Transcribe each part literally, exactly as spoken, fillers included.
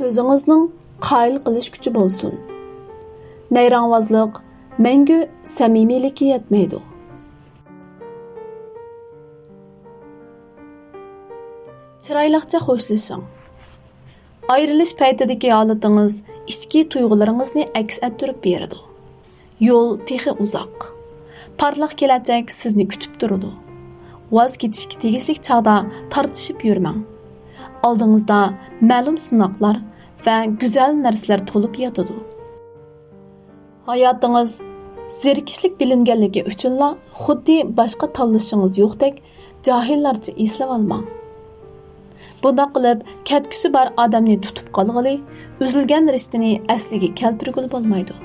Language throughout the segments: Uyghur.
سۆزىڭىزنىڭ قايىل قىلىش كۈچى بولسۇن. نەيرەڭۋازلىق مەڭگۈ سەمىمىيلىككە يەتمەيدۇ. چىرايلىقچە خوشلىشىڭ. ئايرىلىش پەيتىدىكى ھالىتىڭىز ئىچكى تۇيغۇلىرىڭىزنى ئەكس ئەتتۈرۈپ بېرىدۇ. يول تېخى ئۇزاق. پارلاق كېلەچەك سىزنى كۈتۈپ تۇرىدۇ. ۋاز كېچىشكە تېگىشلىك چاغدا تارتىشىپ يۈرمەڭ. ئالدىڭىزدا مەلۇم سىناقلار ۋە گۈزەل نەرسىلەر تولۇپ ياتىدۇ. ھاياتىڭىز زېرىكىشلىك بىلىنگەنلىكى ئۈچۈنلا خۇددى باشقا تاللىشىڭىز يوقتەك جاھىللارچە ئېسىلىۋالماڭ. بۇنداق قىلىپ، كەتكۈسى بار ئادەمنى تۇتۇپ قالغىلى، ئۈزۈلگەن رىشتىنى ئەسلىگە كەلتۈرگىلى بولمايدۇ.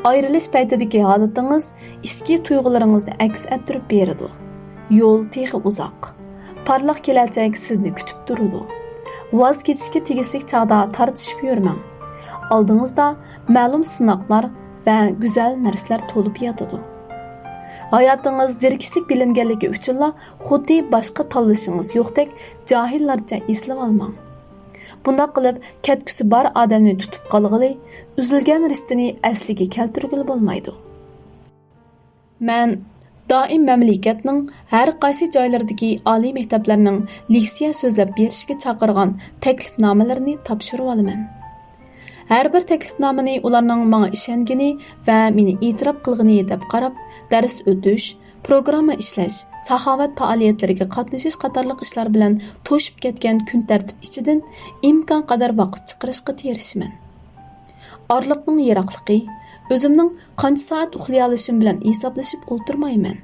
ئايرىلىش پەيتىدىكى ھالىتىڭىز ئىچكى تۇيغۇلىرىڭىزنى ئەكس ئەتتۈرۈپ بېرىدۇ. يول تېخى ئۇزاق. پارلاق كېلەچەك سىزنى كۈتۈپ تۇرىدۇ. ۋاز كېچىشكە تېگىشلىك چاغدا تارتىشىپ يۈرمەڭ. ئالدىڭىزدا مەلۇم سىناقلار ۋە گۈزەل نەرسىلەر تولۇپ ياتىدۇ. ھاياتىڭىز زېرىكىشلىك بىلىنگەنلىكى ئۈچۈنلا خۇددى باشقا تاللىشىڭىز يوقتەك جاھىللارچە ئېسىلىۋالماڭ. بۇنداق قىلىپ، كەتكۈسى بار ئادەمنى تۇتۇپ قالغىلى، ئۈزۈلگەن رىشتىنى ئەسلىگە كەلتۈرگىلى بولمايدۇ. مەن دائىم مەملىكەتنىڭ ھەر قايسى جايلىرىدىكى ئالىي مەكتەپلەرنىڭ لېكسىيە سۆزلەپ بېرىشكە چاقىرغان تەكلىپنامىلىرىنى تاپشۇرۇۋالىمەن. ھەر بىر تەكلىپنامىنى ئۇلارنىڭ ماڭا ئىشەنگىنى ۋە مېنى ئېتىراپ قىلغىنى دەپ قاراپ، دەرس ئۆتۈش، پروگرامما ئىشلەش، ساخاۋەت پائالىيەتلىرىگە قاتنىشىش قاتارلىق ئىشلار بىلەن توشۇپ كەتكەن كۈن تەرتىپ ئىچىدىن ئىمكانقەدەر ۋاقىت چىقىرىشقا تىرىشىمەن. ئارىلىقنىڭ يىراقلىقى، ئۆزۈمنىڭ قانچە سائەت ئۇخلىيالىشىم بىلەن ھېسابلىشىپ ئولتۇرمايمەن.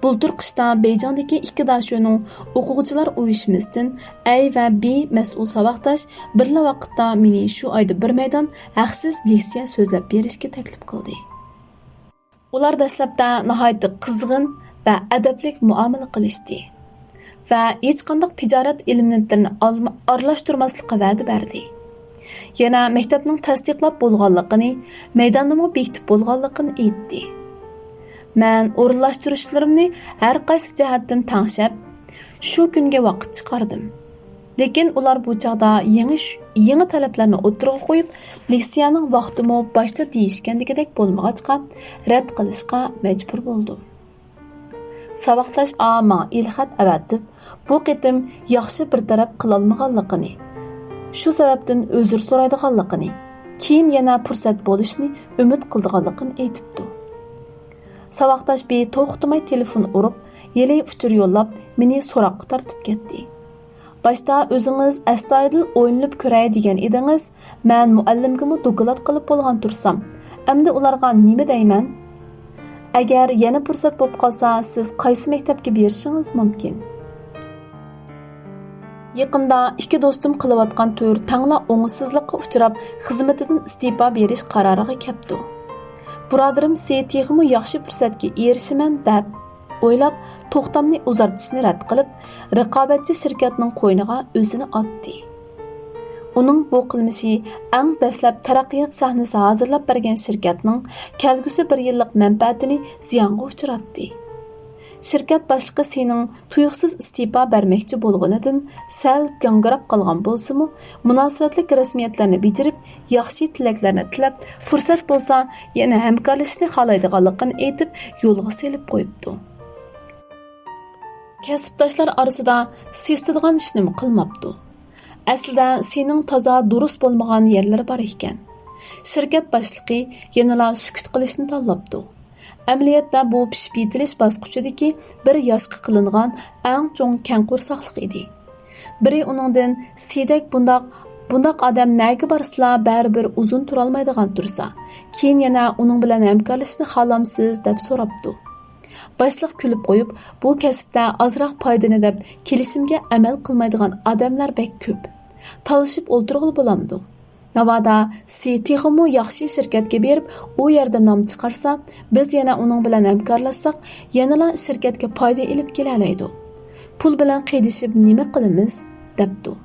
بۇلتۇر قىشتا بېيجىڭدىكى ئىككى داشۆنىڭ ئوقۇغۇچىلار ئۇيۇشمىسىدىن ئەي ۋە بى مەسئۇل ساۋاقداش بىرلا ۋاقىتتا مېنى شۇ ئايدا بىر مەيدان ھەقسىز لېكسىيە سۆزلەپ بېرىشكە تەكلىپ قىلدى. ئۇلار دەسلەپتە ناھايىتى قىزغىن ۋە ئەدەپلىك مۇئامىلە قىلىشتى ۋە ھېچقانداق تىجارەت ئېلېمېنتلىرىنى ئالما-، ئارىلاشتۇرماسلىققا ۋەدە بەردى. يەنە مەكتەپنىڭ تەستىقلاپ بولغانلىقىنى، مەيداننىمۇ بېكىتىپ بولغانلىقىنى ئېيتتى. مەن ئورۇنلاشتۇرۇشلىرىمنى ھەر قايسى جەھەتتىن تەڭشەپ، شۇ كۈنگە ۋاقىت چىقاردىم. لېكىن ئۇلار بۇ چاغدا يېڭى ش-، يېڭى تەلەپلەرنى ئوتتۇرىغا قويۇپ، لېكسىيەنىڭ ۋاقتىمۇ باشتا دېيىشكەندىكىدەك بولمىغاچقا، رەت قىلىشقا مەجبۇر بولدۇم. ساۋاقداش ئا ماڭا ئېلخەت ئەۋەتىپ، بۇ قېتىم ياخشى بىر تەرەپ قىلالمىغانلىقىنى، شۇ سەۋەبتىن ئۆزۈر سورايدىغانلىقىنى، كېيىن يەنە پۇرسەت بولۇشىنى ئۈمىد قىلىدىغانلىقىنى ئېيتىپتۇ. ساۋاقداش بى توختىماي تېلېفون ئۇرۇپ، ھېلى ئۇچۇر يوللاپ، مېنى سوراققا تارتىپ كەتتى. باشتا ئۆزىڭىز ئەستايىدىل ئويلىنىپ كۆرەي دېگەن ئىدىڭىز، مەن مۇئەللىمگىمۇ دوكلات قىلىپ بولغان تۇرسام، ئەمدى ئۇلارغا نېمە دەيمەن؟ ئەگەر يەنە پۇرسەت بولۇپ قالسا، سىز قايسى مەكتەپكە بېرىشىڭىز مۇمكىن؟ يېقىندا ئىككى دوستۇم قىلىۋاتقان تۈر تەڭلا ئوڭۇشسىزلىققا ئۇچراپ، خىزمىتىدىن ئىستېپا بېرىش قارارىغا كەپتۇ. بۇرادىرىم سى تېخىمۇ ياخشى پۇرسەتكە ئېرىشىمەن دەپ ئويلاپ، توختامنى ئۇزارتىشنى رەت قىلىپ، رىقابەتچى شىركەتنىڭ قوينىغا ئۆزىنى ئاتتى. ئۇنىڭ بۇ قىلمىشى ئەڭ دەسلەپ تەرەققىيات سەھنىسى ھازىرلاپ بەرگەن شىركەتنىڭ كەلگۈسى بىر يىللىق مەنپەئەتىنى زىيانغا ئۇچراتتى. شىركەت باشلىقى سىنىڭ تۇيۇقسىز ئىستېپا بەرمەكچى بولغىنىدىن سەل گاڭگىراپ قالغان بولسىمۇ، مۇناسىۋەتلىك رەسمىيەتلەرنى بېجىرىپ، ياخشى تىلەكلەرنى تىلەپ، پۇرسەت بولسا يەنە ھەمكارلىشىشنى خالايدىغانلىقىنى ئېيتىپ، يولغا سېلىپ قويۇپتۇ. كەسىپداشلار ئارىسىدا سېسىتىدىغان ئىشنىمۇ قىلماپتۇ. ئەسلىدە سىنىڭ تازا دۇرۇس بولمىغان يەرلىرى بار ئىكەن. شىركەت باشلىقى يەنىلا سۈكۈت قىلىشنى تاللاپتۇ. ئەمەلىيەتتە بۇ پىشىپ يېتىلىش باسقۇچىدىكى بىر ياشقا قىلىنغان ئەڭ چوڭ كەڭ قورساقلىق ئىدى. بىرى ئۇنىڭدىن سىدەك بۇنداق، بۇنداق ئادەم نەگە بارسىلا بەرىبىر ئۇزۇن تۇرالمايدىغان تۇرسا، كېيىن يەنە ئۇنىڭ بىلەن ھەمكارلىشىشنى خالامسىز دەپ سوراپتۇ. باشلىق كۈلۈپ قويۇپ، بۇ كەسىپتە ئازراق پايدىنى دەپ كېلىشىمگە ئەمەل قىلمايدىغان ئادەملەر بەك كۆپ. تالىشىپ ئولتۇرغىلى بولامدۇ؟ ناۋادا سى تېخىمۇ ياخشى شىركەتكە بېرىپ، ئۇ يەردە نام چىقارسا، بىز يەنە ئۇنىڭ بىلەن ھەمكارلاشساق، يەنىلا شىركەتكە پايدا ئېلىپ كېلەلەيدۇ. پۇل بىلەن قىيدىشىپ نېمە قىلىمىز؟ دەپتۇ.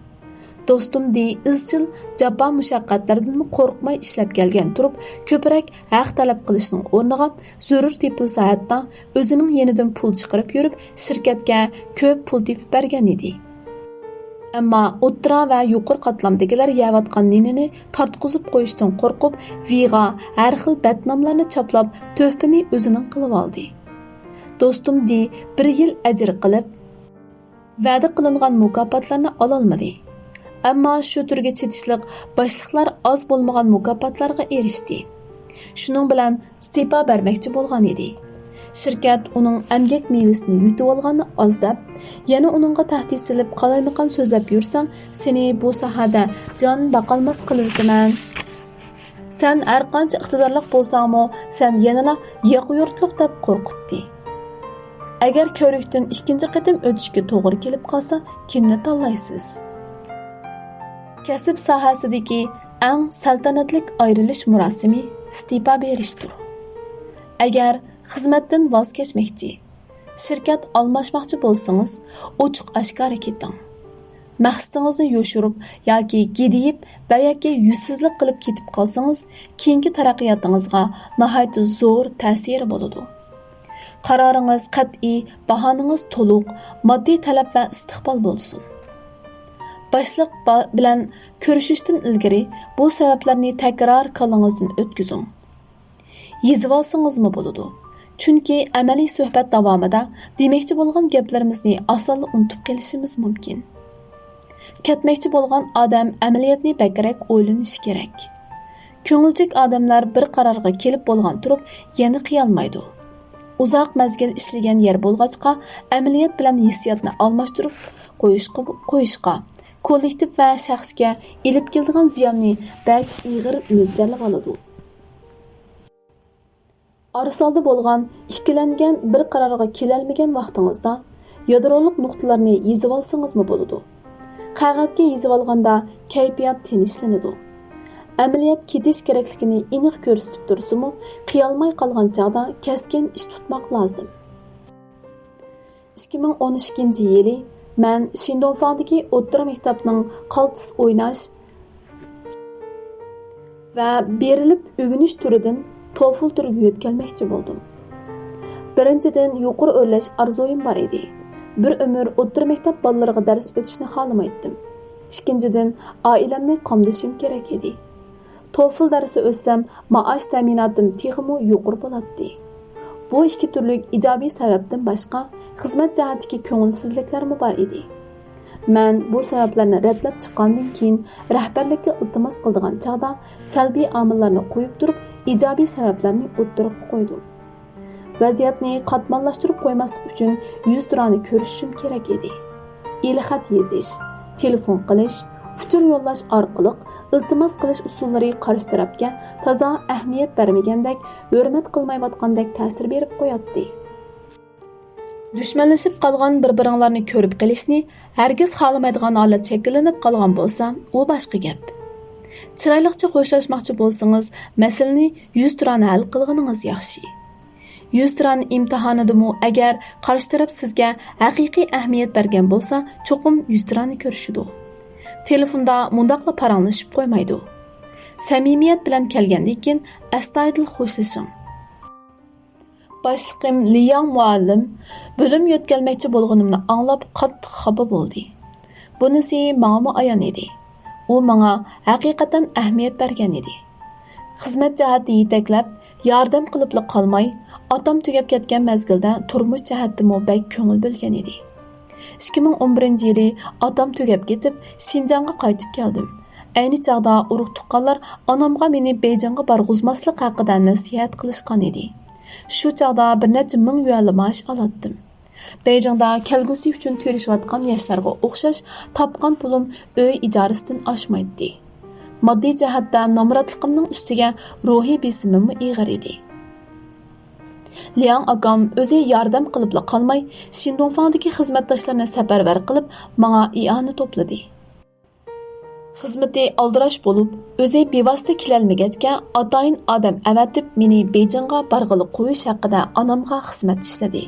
دوستۇم دى ئىزچىل جاپا مۇشەققەتلەردىنمۇ قورقماي ئىشلەپ كەلگەن تۇرۇپ، كۆپرەك ھەق تەلەپ قىلىشنىڭ ئورنىغا زۆرۈر تېپىلسا ھەتتا ئۆزىنىڭ يېنىدىن پۇل چىقىرىپ يۈرۈپ، شىركەتكە كۆپ پۇل تېپىپ بەرگەن ئىدى. ئەمما ئوتتۇرا ۋە يۇقىرى قاتلامدىكىلەر يەۋاتقان نېنىنى تارتقۇزۇپ قويۇشتىن قورقۇپ، ۋېيغا ھەر خىل بەتناملارنى چاپلاپ، تۆھپىنى ئۆزىنىڭ قىلىۋالدى. دوستۇم دى بىر يىل ئەجىر قىلىپ، ۋەدە قىلىنغان مۇكاپاتلارنى ئالالمىدى. ئەمما شۇ تۈرگە چېتىشلىق باشلىقلار ئاز بولمىغان مۇكاپاتلارغا ئېرىشتى. شۇنىڭ بىلەن ئىستېپا بەرمەكچى بولغان ئىدى. شىركەت ئۇنىڭ ئەمگەك مېۋىسىنى يۇتۇۋالغاننى ئاز دەپ، يەنە ئۇنىڭغا تەھدىت سېلىپ، قالايمىقان سۆزلەپ يۈرسەڭ، سېنى بۇ ساھەدە جان باقالماس قىلىۋېتىمەن. سەن ھەرقانچە ئىقتىدارلىق بولساڭمۇ، سەن يەنىلا ياقا يۇرتلۇق دەپ قورقۇتتى. ئەگەر كۆرۈكتىن ئىككىنچى قېتىم ئۆتۈشكە توغرا كېلىپ قالسا، كىمنى تاللايسىز؟ كەسىپ ساھەسىدىكى ئەڭ سەلتەنەتلىك ئايرىلىش مۇراسىمى ئىستېپا بېرىشتۇر. ئەگەر خىزمەتتىن ۋاز كەچمەكچى، شىركەت ئالماشماقچى بولسىڭىز، ئوچۇق ئاشكارا كېتىڭ. مەقسىتىڭىزنى يوشۇرۇپ ياكى گىدىيىپ ۋە ياكى يۈزسىزلىك قىلىپ كېتىپ قالسىڭىز، كېيىنكى تەرەققىياتىڭىزغا ناھايىتى زور تەسىرى بولىدۇ. قارارىڭىز قەتئىي، باھانىڭىز تولۇق، ماددىي تەلەپ ۋە ئىستىقبال بولسۇن. باشلىق با-، بىلەن كۆرۈشۈشتىن ئىلگىرى بۇ سەۋەبلەرنى تەكرار كاللىڭىزدىن ئۆتكۈزۈڭ. يېزىۋالسىڭىزمۇ بولىدۇ. چۈنكى ئەمەلىي سۆھبەت داۋامىدا دېمەكچى بولغان گەپلىرىمىزنى ئاسانلا ئۇنتۇپ قېلىشىمىز مۇمكىن. كەتمەكچى بولغان ئادەم ئەمەلىيەتنى بەكرەك ئويلىنىشى كېرەك. كۆڭۈلچەك ئادەملەر بىر قارارغا كېلىپ بولغان تۇرۇپ يەنە قىيالمايدۇ. ئۇزاق مەزگىل ئىشلىگەن يەر بولغاچقا، ئەمەلىيەت بىلەن ھېسسىياتنى ئالماشتۇرۇپ قويۇشقا، قويۇشقا، كوللېكتىپ ۋە شەخسكە ئېلىپ كېلىدىغان زىياننى بەك ئېغىر مۆلچەرلىۋالىدۇ. ئارىسالدا بولغان، ئىككىلەنگەن، بىر قارارغا كېلەلمىگەن ۋاقتىڭىزدا يادرولۇق نۇقتىلارنى يېزىۋالسىڭىزمۇ بولىدۇ. قەغەزگە يېزىۋالغاندا كەيپىيات تىنچلىنىدۇ. ئەمەلىيەت كېتىش كېرەكلىكىنى ئېنىق كۆرسىتىپ تۇرسىمۇ، قىيالماي قالغان چاغدا كەسكىن ئىش تۇتماق لازىم. ئىككى مىڭ ئون ئىككىنچى يىلى مەن شىندوفاڭدىكى ئوتتۇرا مەكتەپنىڭ قالتىس ئويناش ۋە بېرىلىپ ئۆگىنىش تۈرىدىن توفل تۈرىگە يۆتكەلمەكچى بولدۇم. بىرىنچىدىن، يۇقىرى ئۆرلەش ئارزۇيۇم بار ئىدى. بىر ئۆمۈر ئوتتۇرا مەكتەپ بالىلىرىغا دەرس ئۆتۈشنى خالىمايتتىم. ئىككىنچىدىن، ئائىلەمنى قامدىشىم كېرەك ئىدى. توفل دەرسى ئۆتسەم، مائاش تەمىناتىم تېخىمۇ يۇقىرى بولاتتى. بۇ ئىككى تۈرلۈك ئىجابىي سەۋەبتىن باشقا، خىزمەت جەھەتتىكى كۆڭۈلسىزلىكلەرمۇ بار ئىدى. مەن بۇ سەۋەبلەرنى رەتلەپ چىققاندىن كېيىن، رەھبەرلىككە ئىلتىماس قىلىدىغان چاغدا سەلبىي ئامىللارنى قويۇپ تۇرۇپ، ئىجابىي سەۋەبلەرنى ئوتتۇرىغا قويدۇم. ۋەزىيەتنى قاتماللاشتۇرۇپ قويماسلىق ئۈچۈن يۈزتۇرانە كۆرۈشۈشۈم كېرەك ئىدى. ئېلخەت يېزىش، تېلېفون قىلىش، ئۇچۇر يوللاش ئارقىلىق ئىلتىماس قىلىش ئۇسۇللىرى قارشى تەرەپكە تازا ئەھمىيەت بەرمىگەندەك، ھۆرمەت قىلمايۋاتقاندەك تەسىر بېرىپ قوياتتى. دۈشمەنلىشىپ قالغان بىر-بىرىڭلارنى كۆرۈپ قېلىشنى ھەرگىز خالىمايدىغان ھالەت شەكىللىنىپ قالغان بولسا، ئۇ باشقا گەپ. چىرايلىقچە خوشلاشماقچى بولسىڭىز، مەسىلىنى يۈزتۇرانە ھەل قىلغىنىڭىز ياخشى. يۈزتۇرانە ئىمتىھانىدىمۇ ئەگەر قارشى تەرەپ سىزگە ھەقىقىي ئەھمىيەت بەرگەن بولسا، چوقۇم يۈزتۇرانە كۆرۈشىدۇ. تېلېفوندا مۇنداقلا پاراڭلىشىپ قويمايدۇ. سەمىمىيەت بىلەن كەلگەندىن كېيىن ئەستايىدىل خوشلىشىڭ. باشلىقىم لياڭ مۇئەللىم بۆلۈم يۆتكەلمەكچى بولغىنىمنى ئاڭلاپ قاتتىق خاپا بولدى. بۇنىسى ماڭىمۇ ئايان ئىدى. ئۇ ماڭا ھەقىقەتەن ئەھمىيەت بەرگەن ئىدى. خىزمەت جەھەتتە يېتەكلەپ، ياردەم قىلىپلا قالماي، ئاتام تۈگەپ كەتكەن مەزگىلدە تۇرمۇش جەھەتتىمۇ بەك كۆڭۈل بۆلگەن ئىدى. ئىككى مىڭ ئون بىرىنچى يىلى ئاتام تۈگەپ كېتىپ، شىنجاڭغا قايتىپ كەلدىم. ئەينى چاغدا ئۇرۇق-تۇغقانلار ئانامغا مېنى بېيجىڭغا بارغۇزماسلىق ھەققىدە نەسىھەت قىلىشقان ئىدى. شۇ چاغدا بىر نەچچە مىڭ يۈەنلا مائاش ئالاتتىم. بېيجىڭدا كەلگۈسى ئۈچۈن كۈرىشىۋاتقان ياشلارغا ئوخشاش تاپقان پۇلۇم ئۆي ئىجارىسىدىن ئاشمايتتى. ماددىي جەھەتتە نامراتلىقىمنىڭ ئۈستىگە روھىي بېسىمىممۇ ئېغىر ئىدى. لياڭ ئاكام ئۆزى ياردەم قىلىپلا قالماي، شىندۇڭفاڭدىكى خىزمەتداشلىرىنى سەپەرۋەر قىلىپ، ماڭا ئىئانە توپلىدى. خىزمىتى ئالدىراش بولۇپ، ئۆزى بىۋاسىتە كېلەلمىگەچكە، ئاتايىن ئادەم ئەۋەتىپ، مېنى بېيجىڭغا بارغىلى قويۇش ھەققىدە ئانامغا خىزمەت ئىشلىدى.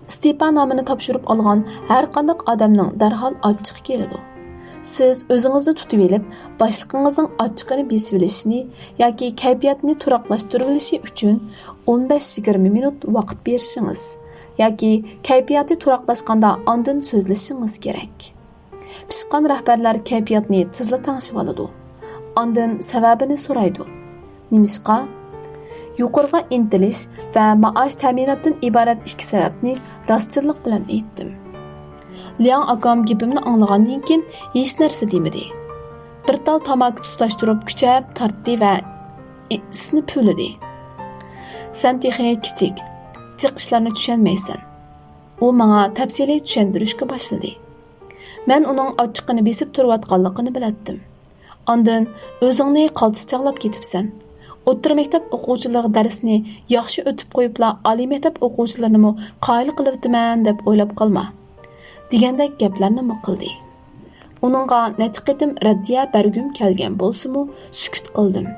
ئىستېپا نامىنى تاپشۇرۇپ ئالغان ھەرقانداق ئادەمنىڭ دەرھال ئاچچىقى كېلىدۇ. سىز ئۆزىڭىزنى تۇتۇۋېلىپ، باشلىقىڭىزنىڭ ئاچچىقىنى بېسىۋېلىشىنى ياكى كەيپىياتنى تۇراقلاشتۇرۇۋېلىشى ئۈچۈن ئون بەش يىگىرمە مىنۇت ۋاقىت بېرىشىڭىز ياكى كەيپىياتى تۇراقلاشقاندا ئاندىن سۆزلىشىڭىز كېرەك. پىشقان رەھبەرلەر كەيپىياتنى تېزلا تەڭشىۋالىدۇ. ئاندىن سەۋەبىنى سورايدۇ. نېمىشقا؟ يۇقىرىغا ئىنتىلىش ۋە مائاش تەمىناتتىن ئىبارەت ئىككى سەۋەبنى راستچىللىق بىلەن ئېيتتىم. لياڭ ئاكام گېپىمنى ئاڭلىغاندىن كېيىن ھېچ نەرسە دېمىدى. بىر تال تاماكا تۇتاشتۇرۇپ كۈچەپ تارتتى ۋە ئىسنى پۈۋلىدى. سەن تېخى كىچىك، جىق ئىشلارنى چۈشەنمەيسەن. ئۇ ماڭا تەپسىلىي چۈشەندۈرۈشكە باشلىدى. مەن ئۇنىڭ ئاچچىقىنى بېسىپ تۇرۇۋاتقانلىقىنى بىلەتتىم. ئاندىن، «ئۆزۈڭنى قالتىس چاغلاپ كېتىپسەن. ئوتتۇرا مەكتەپ ئوقۇغۇچىلىرى دەرسنى ياخشى ئۆتۈپ قويۇپلا، ئالىي مەكتەپ ئوقۇغۇچىلىرىنىمۇ قايىل قىلىۋېتىمەن دەپ ئويلاپ قالما» دېگەندەك گەپلەرنىمۇ قىلدى. ئۇنىڭغا نەچچە قېتىم رەددىيە بەرگۈم كەلگەن بولسىمۇ، سۈكۈت قىلدىم.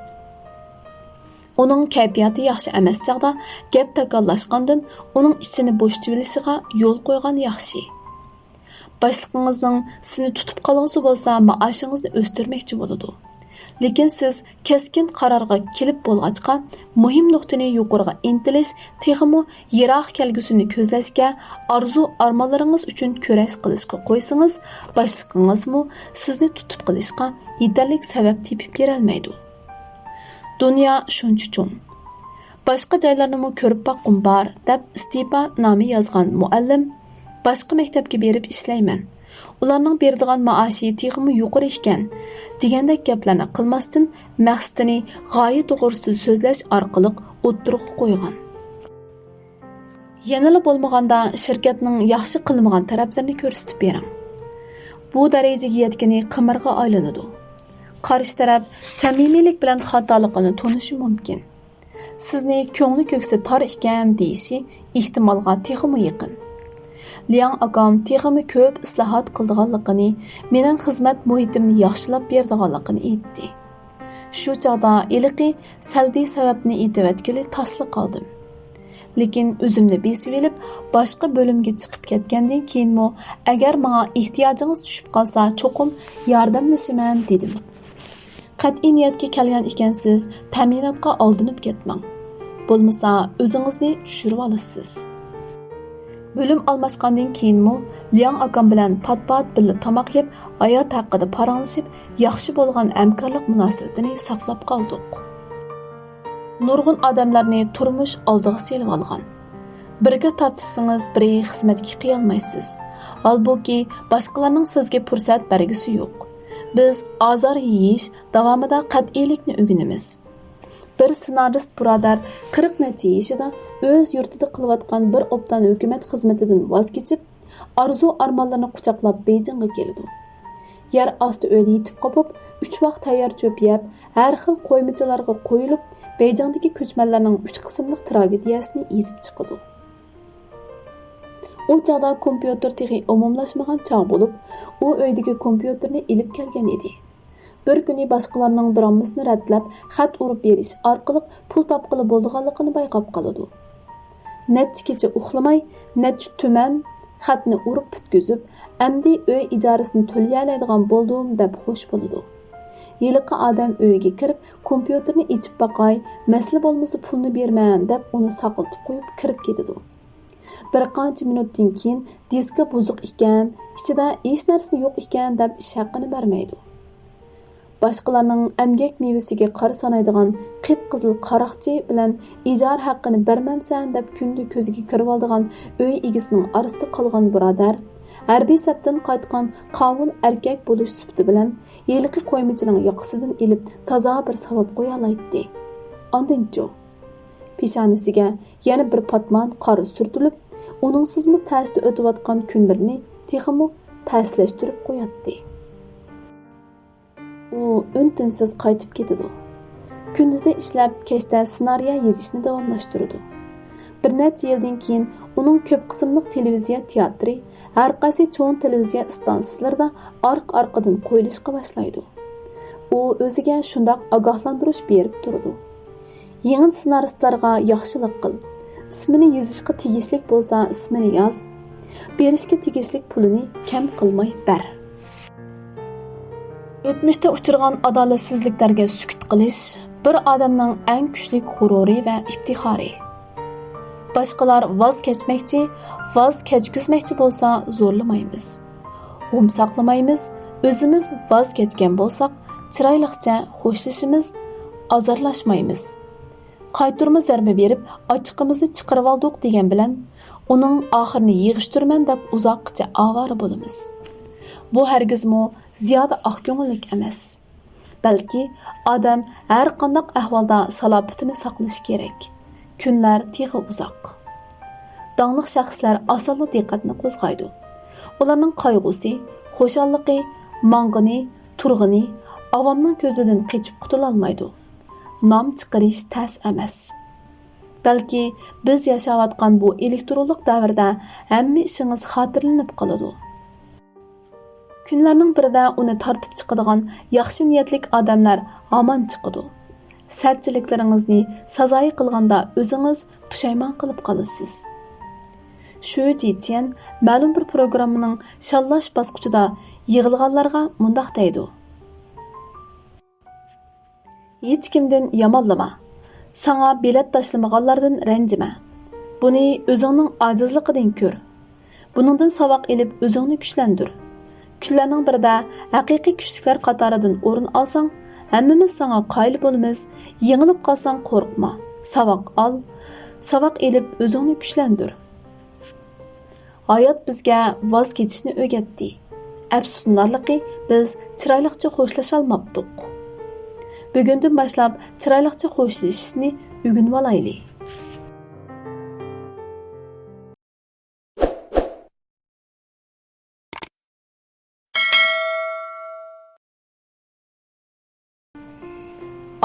ئۇنىڭ كەيپىياتى ياخشى ئەمەس چاغدا گەپ تاكاللاشقاندىن، ئۇنىڭ ئىچىنى بوشىتىۋېلىشىغا يول قويغان ياخشى. باشلىقىڭىزنىڭ سىزنى تۇتۇپ قالغۇسى بولسا، مائاشىڭىزنى ئۆستۈرمەكچى بولىدۇ. لېكىن سىز كەسكىن قارارغا كېلىپ بولغاچقا، مۇھىم نۇقتىنى يۇقىرىغا ئىنتىلىش، تېخىمۇ يىراق كەلگۈسىنى كۆزلەشكە، ئارزۇ-ئارمانلىرىڭىز ئۈچۈن كۈرەش قىلىشقا قويسىڭىز، باشلىقىڭىزمۇ سىزنى تۇتۇپ قېلىشقا يېتەرلىك سەۋەب تېپىپ بېرەلمەيدۇ. دۇنيا شۇنچە چوڭ. باشقا جايلارنىمۇ كۆرۈپ باققۇم بار، دەپ ئىستېپا نامە يازغان مۇئەللىم، باشقا مەكتەپكە بېرىپ ئىشلەيمەن. ئۇلارنىڭ بېرىدىغان مائاشى تېخىمۇ يۇقىرى ئىكەن، دېگەندەك گەپلەرنى قىلماستىن، مەقسىتىنى غايە توغرىسىدا سۆزلەش ئارقىلىق ئوتتۇرىغا قويغان. يەنىلا بولمىغاندا شىركەتنىڭ ياخشى قىلمىغان تەرەپلىرىنى كۆرسىتىپ بېرىڭ. بۇ دەرىجىگە يەتكىنى قىمارغا ئايلىنىدۇ. قارشى تەرەپ سەمىمىيلىك بىلەن خاتالىقىنى تونۇشى مۇمكىن. سىزنى كۆڭلى كۆكسى تار ئىكەن دېيىشى ئېھتىمالغا تېخىمۇ يېقىن. لياڭ ئاكام تېخىمۇ كۆپ ئىسلاھات قىلىدىغانلىقىنى، مېنىڭ خىزمەت مۇھىتىمنى ياخشىلاپ بېرىدىغانلىقىنى ئېيتتى. شۇ چاغدا ھېلىقى سەلبىي سەۋەبنى ئېيتىۋەتكىلى تاسلا قالدىم. لېكىن ئۆزۈمنى بېسىۋېلىپ، باشقا بۆلۈمگە چىقىپ كەتكەندىن كېيىنمۇ، «ئەگەر ماڭا ئېھتىياجىڭىز چۈشۈپ قالسا، چوقۇم ياردەملىشىمەن» دېدىم. «قەتئىي نىيەتكە كەلگەن ئىكەنسىز، تەمىناتقا ئالدىنىپ كەتمەڭ. بولمىسا، ئۆزىڭىزنى چۈشۈرۈۋالىسىز.» بۆلۈم ئالماشقاندىن كېيىنمۇ لياڭ ئاكام بىلەن پات-پات بىللە تاماق يەپ، ھايات ھەققىدە پاراڭلىشىپ، ياخشى بولغان ھەمكارلىق مۇناسىۋىتىنى ساقلاپ قالدۇق. نۇرغۇن ئادەملەرنى تۇرمۇش ئالدىغا سېلىۋالغان. بىرگە تارتىشسىڭىز، بىرى خىزمەتكە قىيالمايسىز. ھالبۇكى، باشقىلارنىڭ سىزگە پۇرسەت بەرگۈسى يوق. بىز ئازار يېيىش داۋامىدا قەتئىيلىكنى ئۆگىنىمىز. بىر سېنارىست بۇرادەر قىرىق نەچچە يېشىدا ئۆز يۇرتىدا قىلىۋاتقان بىر ئوبدان ھۆكۈمەت خىزمىتىدىن ۋاز كېچىپ، ئارزۇ-ئارمانلىرىنى قۇچاقلاپ بېيجىڭغا كېلىدۇ. يەر ئاستى ئۆيدە يېتىپ قوپۇپ، ئۈچ ۋاق تەييار چۆپ يەپ، ھەر خىل قويمىچىلارغا قويۇلۇپ، بېيجىڭدىكى كۆچمەنلەرنىڭ ئۈچ قىسىملىق تراگېدىيەسىنى يېزىپ چىقىدۇ. ئۇ چاغدا كومپيۇتېر تېخى ئومۇملاشمىغان چاغ بولۇپ، ئۇ ئۆيدىكى كومپيۇتېرنى ئېلىپ كەلگەن ئىدى. بىر كۈنى باشقىلارنىڭ دىراممىسىنى رەتلەپ، خەت ئۇرۇپ بېرىش ئارقىلىق پۇل تاپقىلى بولىدىغانلىقىنى بايقاپ قالىدۇ. نەچچە كېچە ئۇخلىماي، نەچچە تۈمەن خەتنى ئۇرۇپ پۈتكۈزۈپ، ئەمدى ئۆي ئىجارىسىنى تۆلىيەلەيدىغان بولدۇم، دەپ خوش بولىدۇ. ھېلىقى ئادەم ئۆيگە كىرىپ، كومپيۇتېرنى ئېچىپ باقاي، مەسىلە بولمىسا پۇلنى بېرىمەن، دەپ ئۇنى ساقلىتىپ قويۇپ كىرىپ كېتىدۇ. بىر قانچە مىنۇتتىن كېيىن، دىسكا بۇزۇق ئىكەن، ئىچىدە ھېچ نەرسە يوق ئىكەن، دەپ ئىش ھەققىنى بەرمەيدۇ. باشقىلارنىڭ ئەمگەك مېۋىسىگە قارا سانايدىغان قىپقىزىل قاراقچى بىلەن ئىجارە ھەققىنى بەرمەمسەن دەپ كۈندە كۆزىگە كىرىۋالىدىغان ئۆي ئىگىسىنىڭ ئارىسىدا قالغان بۇرادەر، ھەربىي سەپتىن قايتقان قاۋۇل ئەركەك بولۇش سۈپىتى بىلەن ھېلىقى قويمىچىنىڭ ياقىسىدىن ئېلىپ تازا بىر ساۋاب قويالايتتى. ئاندىنچۇ؟ پېشانىسىگە يەنە بىر پاتمان قار سۈرتۈلۈپ، ئۇنىڭسىزمۇ تەستە ئۆتۈۋاتقان كۈنلىرىنى تېخىمۇ تەسلەشتۈرۈپ قوياتتى. ئۇ ئۈن-تىنسىز قايتىپ كېتىدۇ. كۈندۈزى ئىشلەپ، كەچتە سېنارىيە يېزىشنى داۋاملاشتۇرىدۇ. بىر نەچچە يىلدىن كېيىن ئۇنىڭ كۆپ قىسىملىق تېلېۋىزىيە تىياتىرى، ھەرقايسى چوڭ تېلېۋىزىيە ئىستانسىلىرىدا ئارقا-ئارقىدىن قويۇلۇشقا باشلايدۇ. ئۇ ئۆزىگە شۇنداق ئاگاھلاندۇرۇش بېرىپ تۇرىدۇ. يېڭى سېنارىستلارغا ياخشىلىق قىل. ئىسمىنى يېزىشقا تېگىشلىك بولسا، ئىسمىنى ياز. بېرىشكە تېگىشلىك پۇلىنى كەم قىلماي بەر. ئۆتمۈشتە ئۇچرىغان ئادالەتسىزلىكلەرگە سۈكۈت قىلىش بىر ئادەمنىڭ ئەڭ كۈچلۈك غۇرۇرى ۋە ئىپتىخارى. باشقىلار ۋاز كەچمەكچى، ۋاز كەچكۈزمەكچى بولسا زورلىمايمىز. ئۇقۇم ساقلىمايمىز، ئۆزىمىز ۋاز كەچكەن بولساق، چىرايلىقچە خوشلىشىمىز، ئازارلاشمايمىز. قايتۇرما زەربە بېرىپ، ئاچچىقىمىزنى چىقىرىۋالدۇق دېگەن بىلەن، ئۇنىڭ ئاخىرىنى يىغىشتۇرىمەن دەپ ئۇزاققىچە ئاۋارە بولىمىز. بۇ ھەرگىزمۇ زىيادە ئاق كۆڭۈللۈك ئەمەس. بەلكى ئادەم ھەر قانداق ئەھۋالدا سالاپىتىنى ساقلىشى كېرەك. كۈنلەر تېخى ئۇزاق. داڭلىق شەخسلەر ئاسانلا دىققەتنى قوزغايدۇ. ئۇلارنىڭ قايغۇسى، خۇشاللىقى، ماڭغىنى، تۇرغىنى ئاۋامنىڭ كۆزىدىن قېچىپ قۇتۇلالمايدۇ. نام چىقىرىش تەس ئەمەس. بەلكى بىز ياشاۋاتقان بۇ ئېلېكترونلۇق دەۋردە ھەممە ئىشىڭىز خاتىرىلىنىپ قالىدۇ. كۈنلەرنىڭ بىرىدە ئۇنى تارتىپ چىقىدىغان ياخشى نىيەتلىك ئادەملەر ھامان چىقىدۇ. سەتچىلىكلىرىڭىزنى سازايى قىلغاندا ئۆزىڭىز پۇشايمان قىلىپ قالىسىز. شۈ جىچيەن مەلۇم بىر پروگراممىنىڭ شاللاش باسقۇچىدا يىغلىغانلارغا مۇنداق دەيدۇ: ھېچكىمدىن يامانلىما. ساڭا بېلەت تاشلىمىغانلاردىن رەنجىمە. بۇنى ئۆزۈڭنىڭ ئاجىزلىقىدىن كۆر. بۇنىڭدىن ساۋاق ئېلىپ ئۆزۈڭنى كۈچلەندۈر. كۈنلەرنىڭ بىرىدە ھەقىقىي كۈچلۈكلەر قاتارىدىن ئورۇن ئالساڭ، ھەممىمىز ساڭا قايىل بولىمىز. يېڭىلىپ قالساڭ قورقما. ساۋاق ئال. ساۋاق ئېلىپ ئۆزۈڭنى كۈچلەندۈر. ھايات بىزگە ۋاز كېچىشنى ئۆگەتتى. ئەپسۇسلىنارلىقى، بىز چىرايلىقچە خوشلاشالماپتۇق. بۈگۈندىن باشلاپ چىرايلىقچە خوشلىشىشنى ئۆگىنىۋالايلى.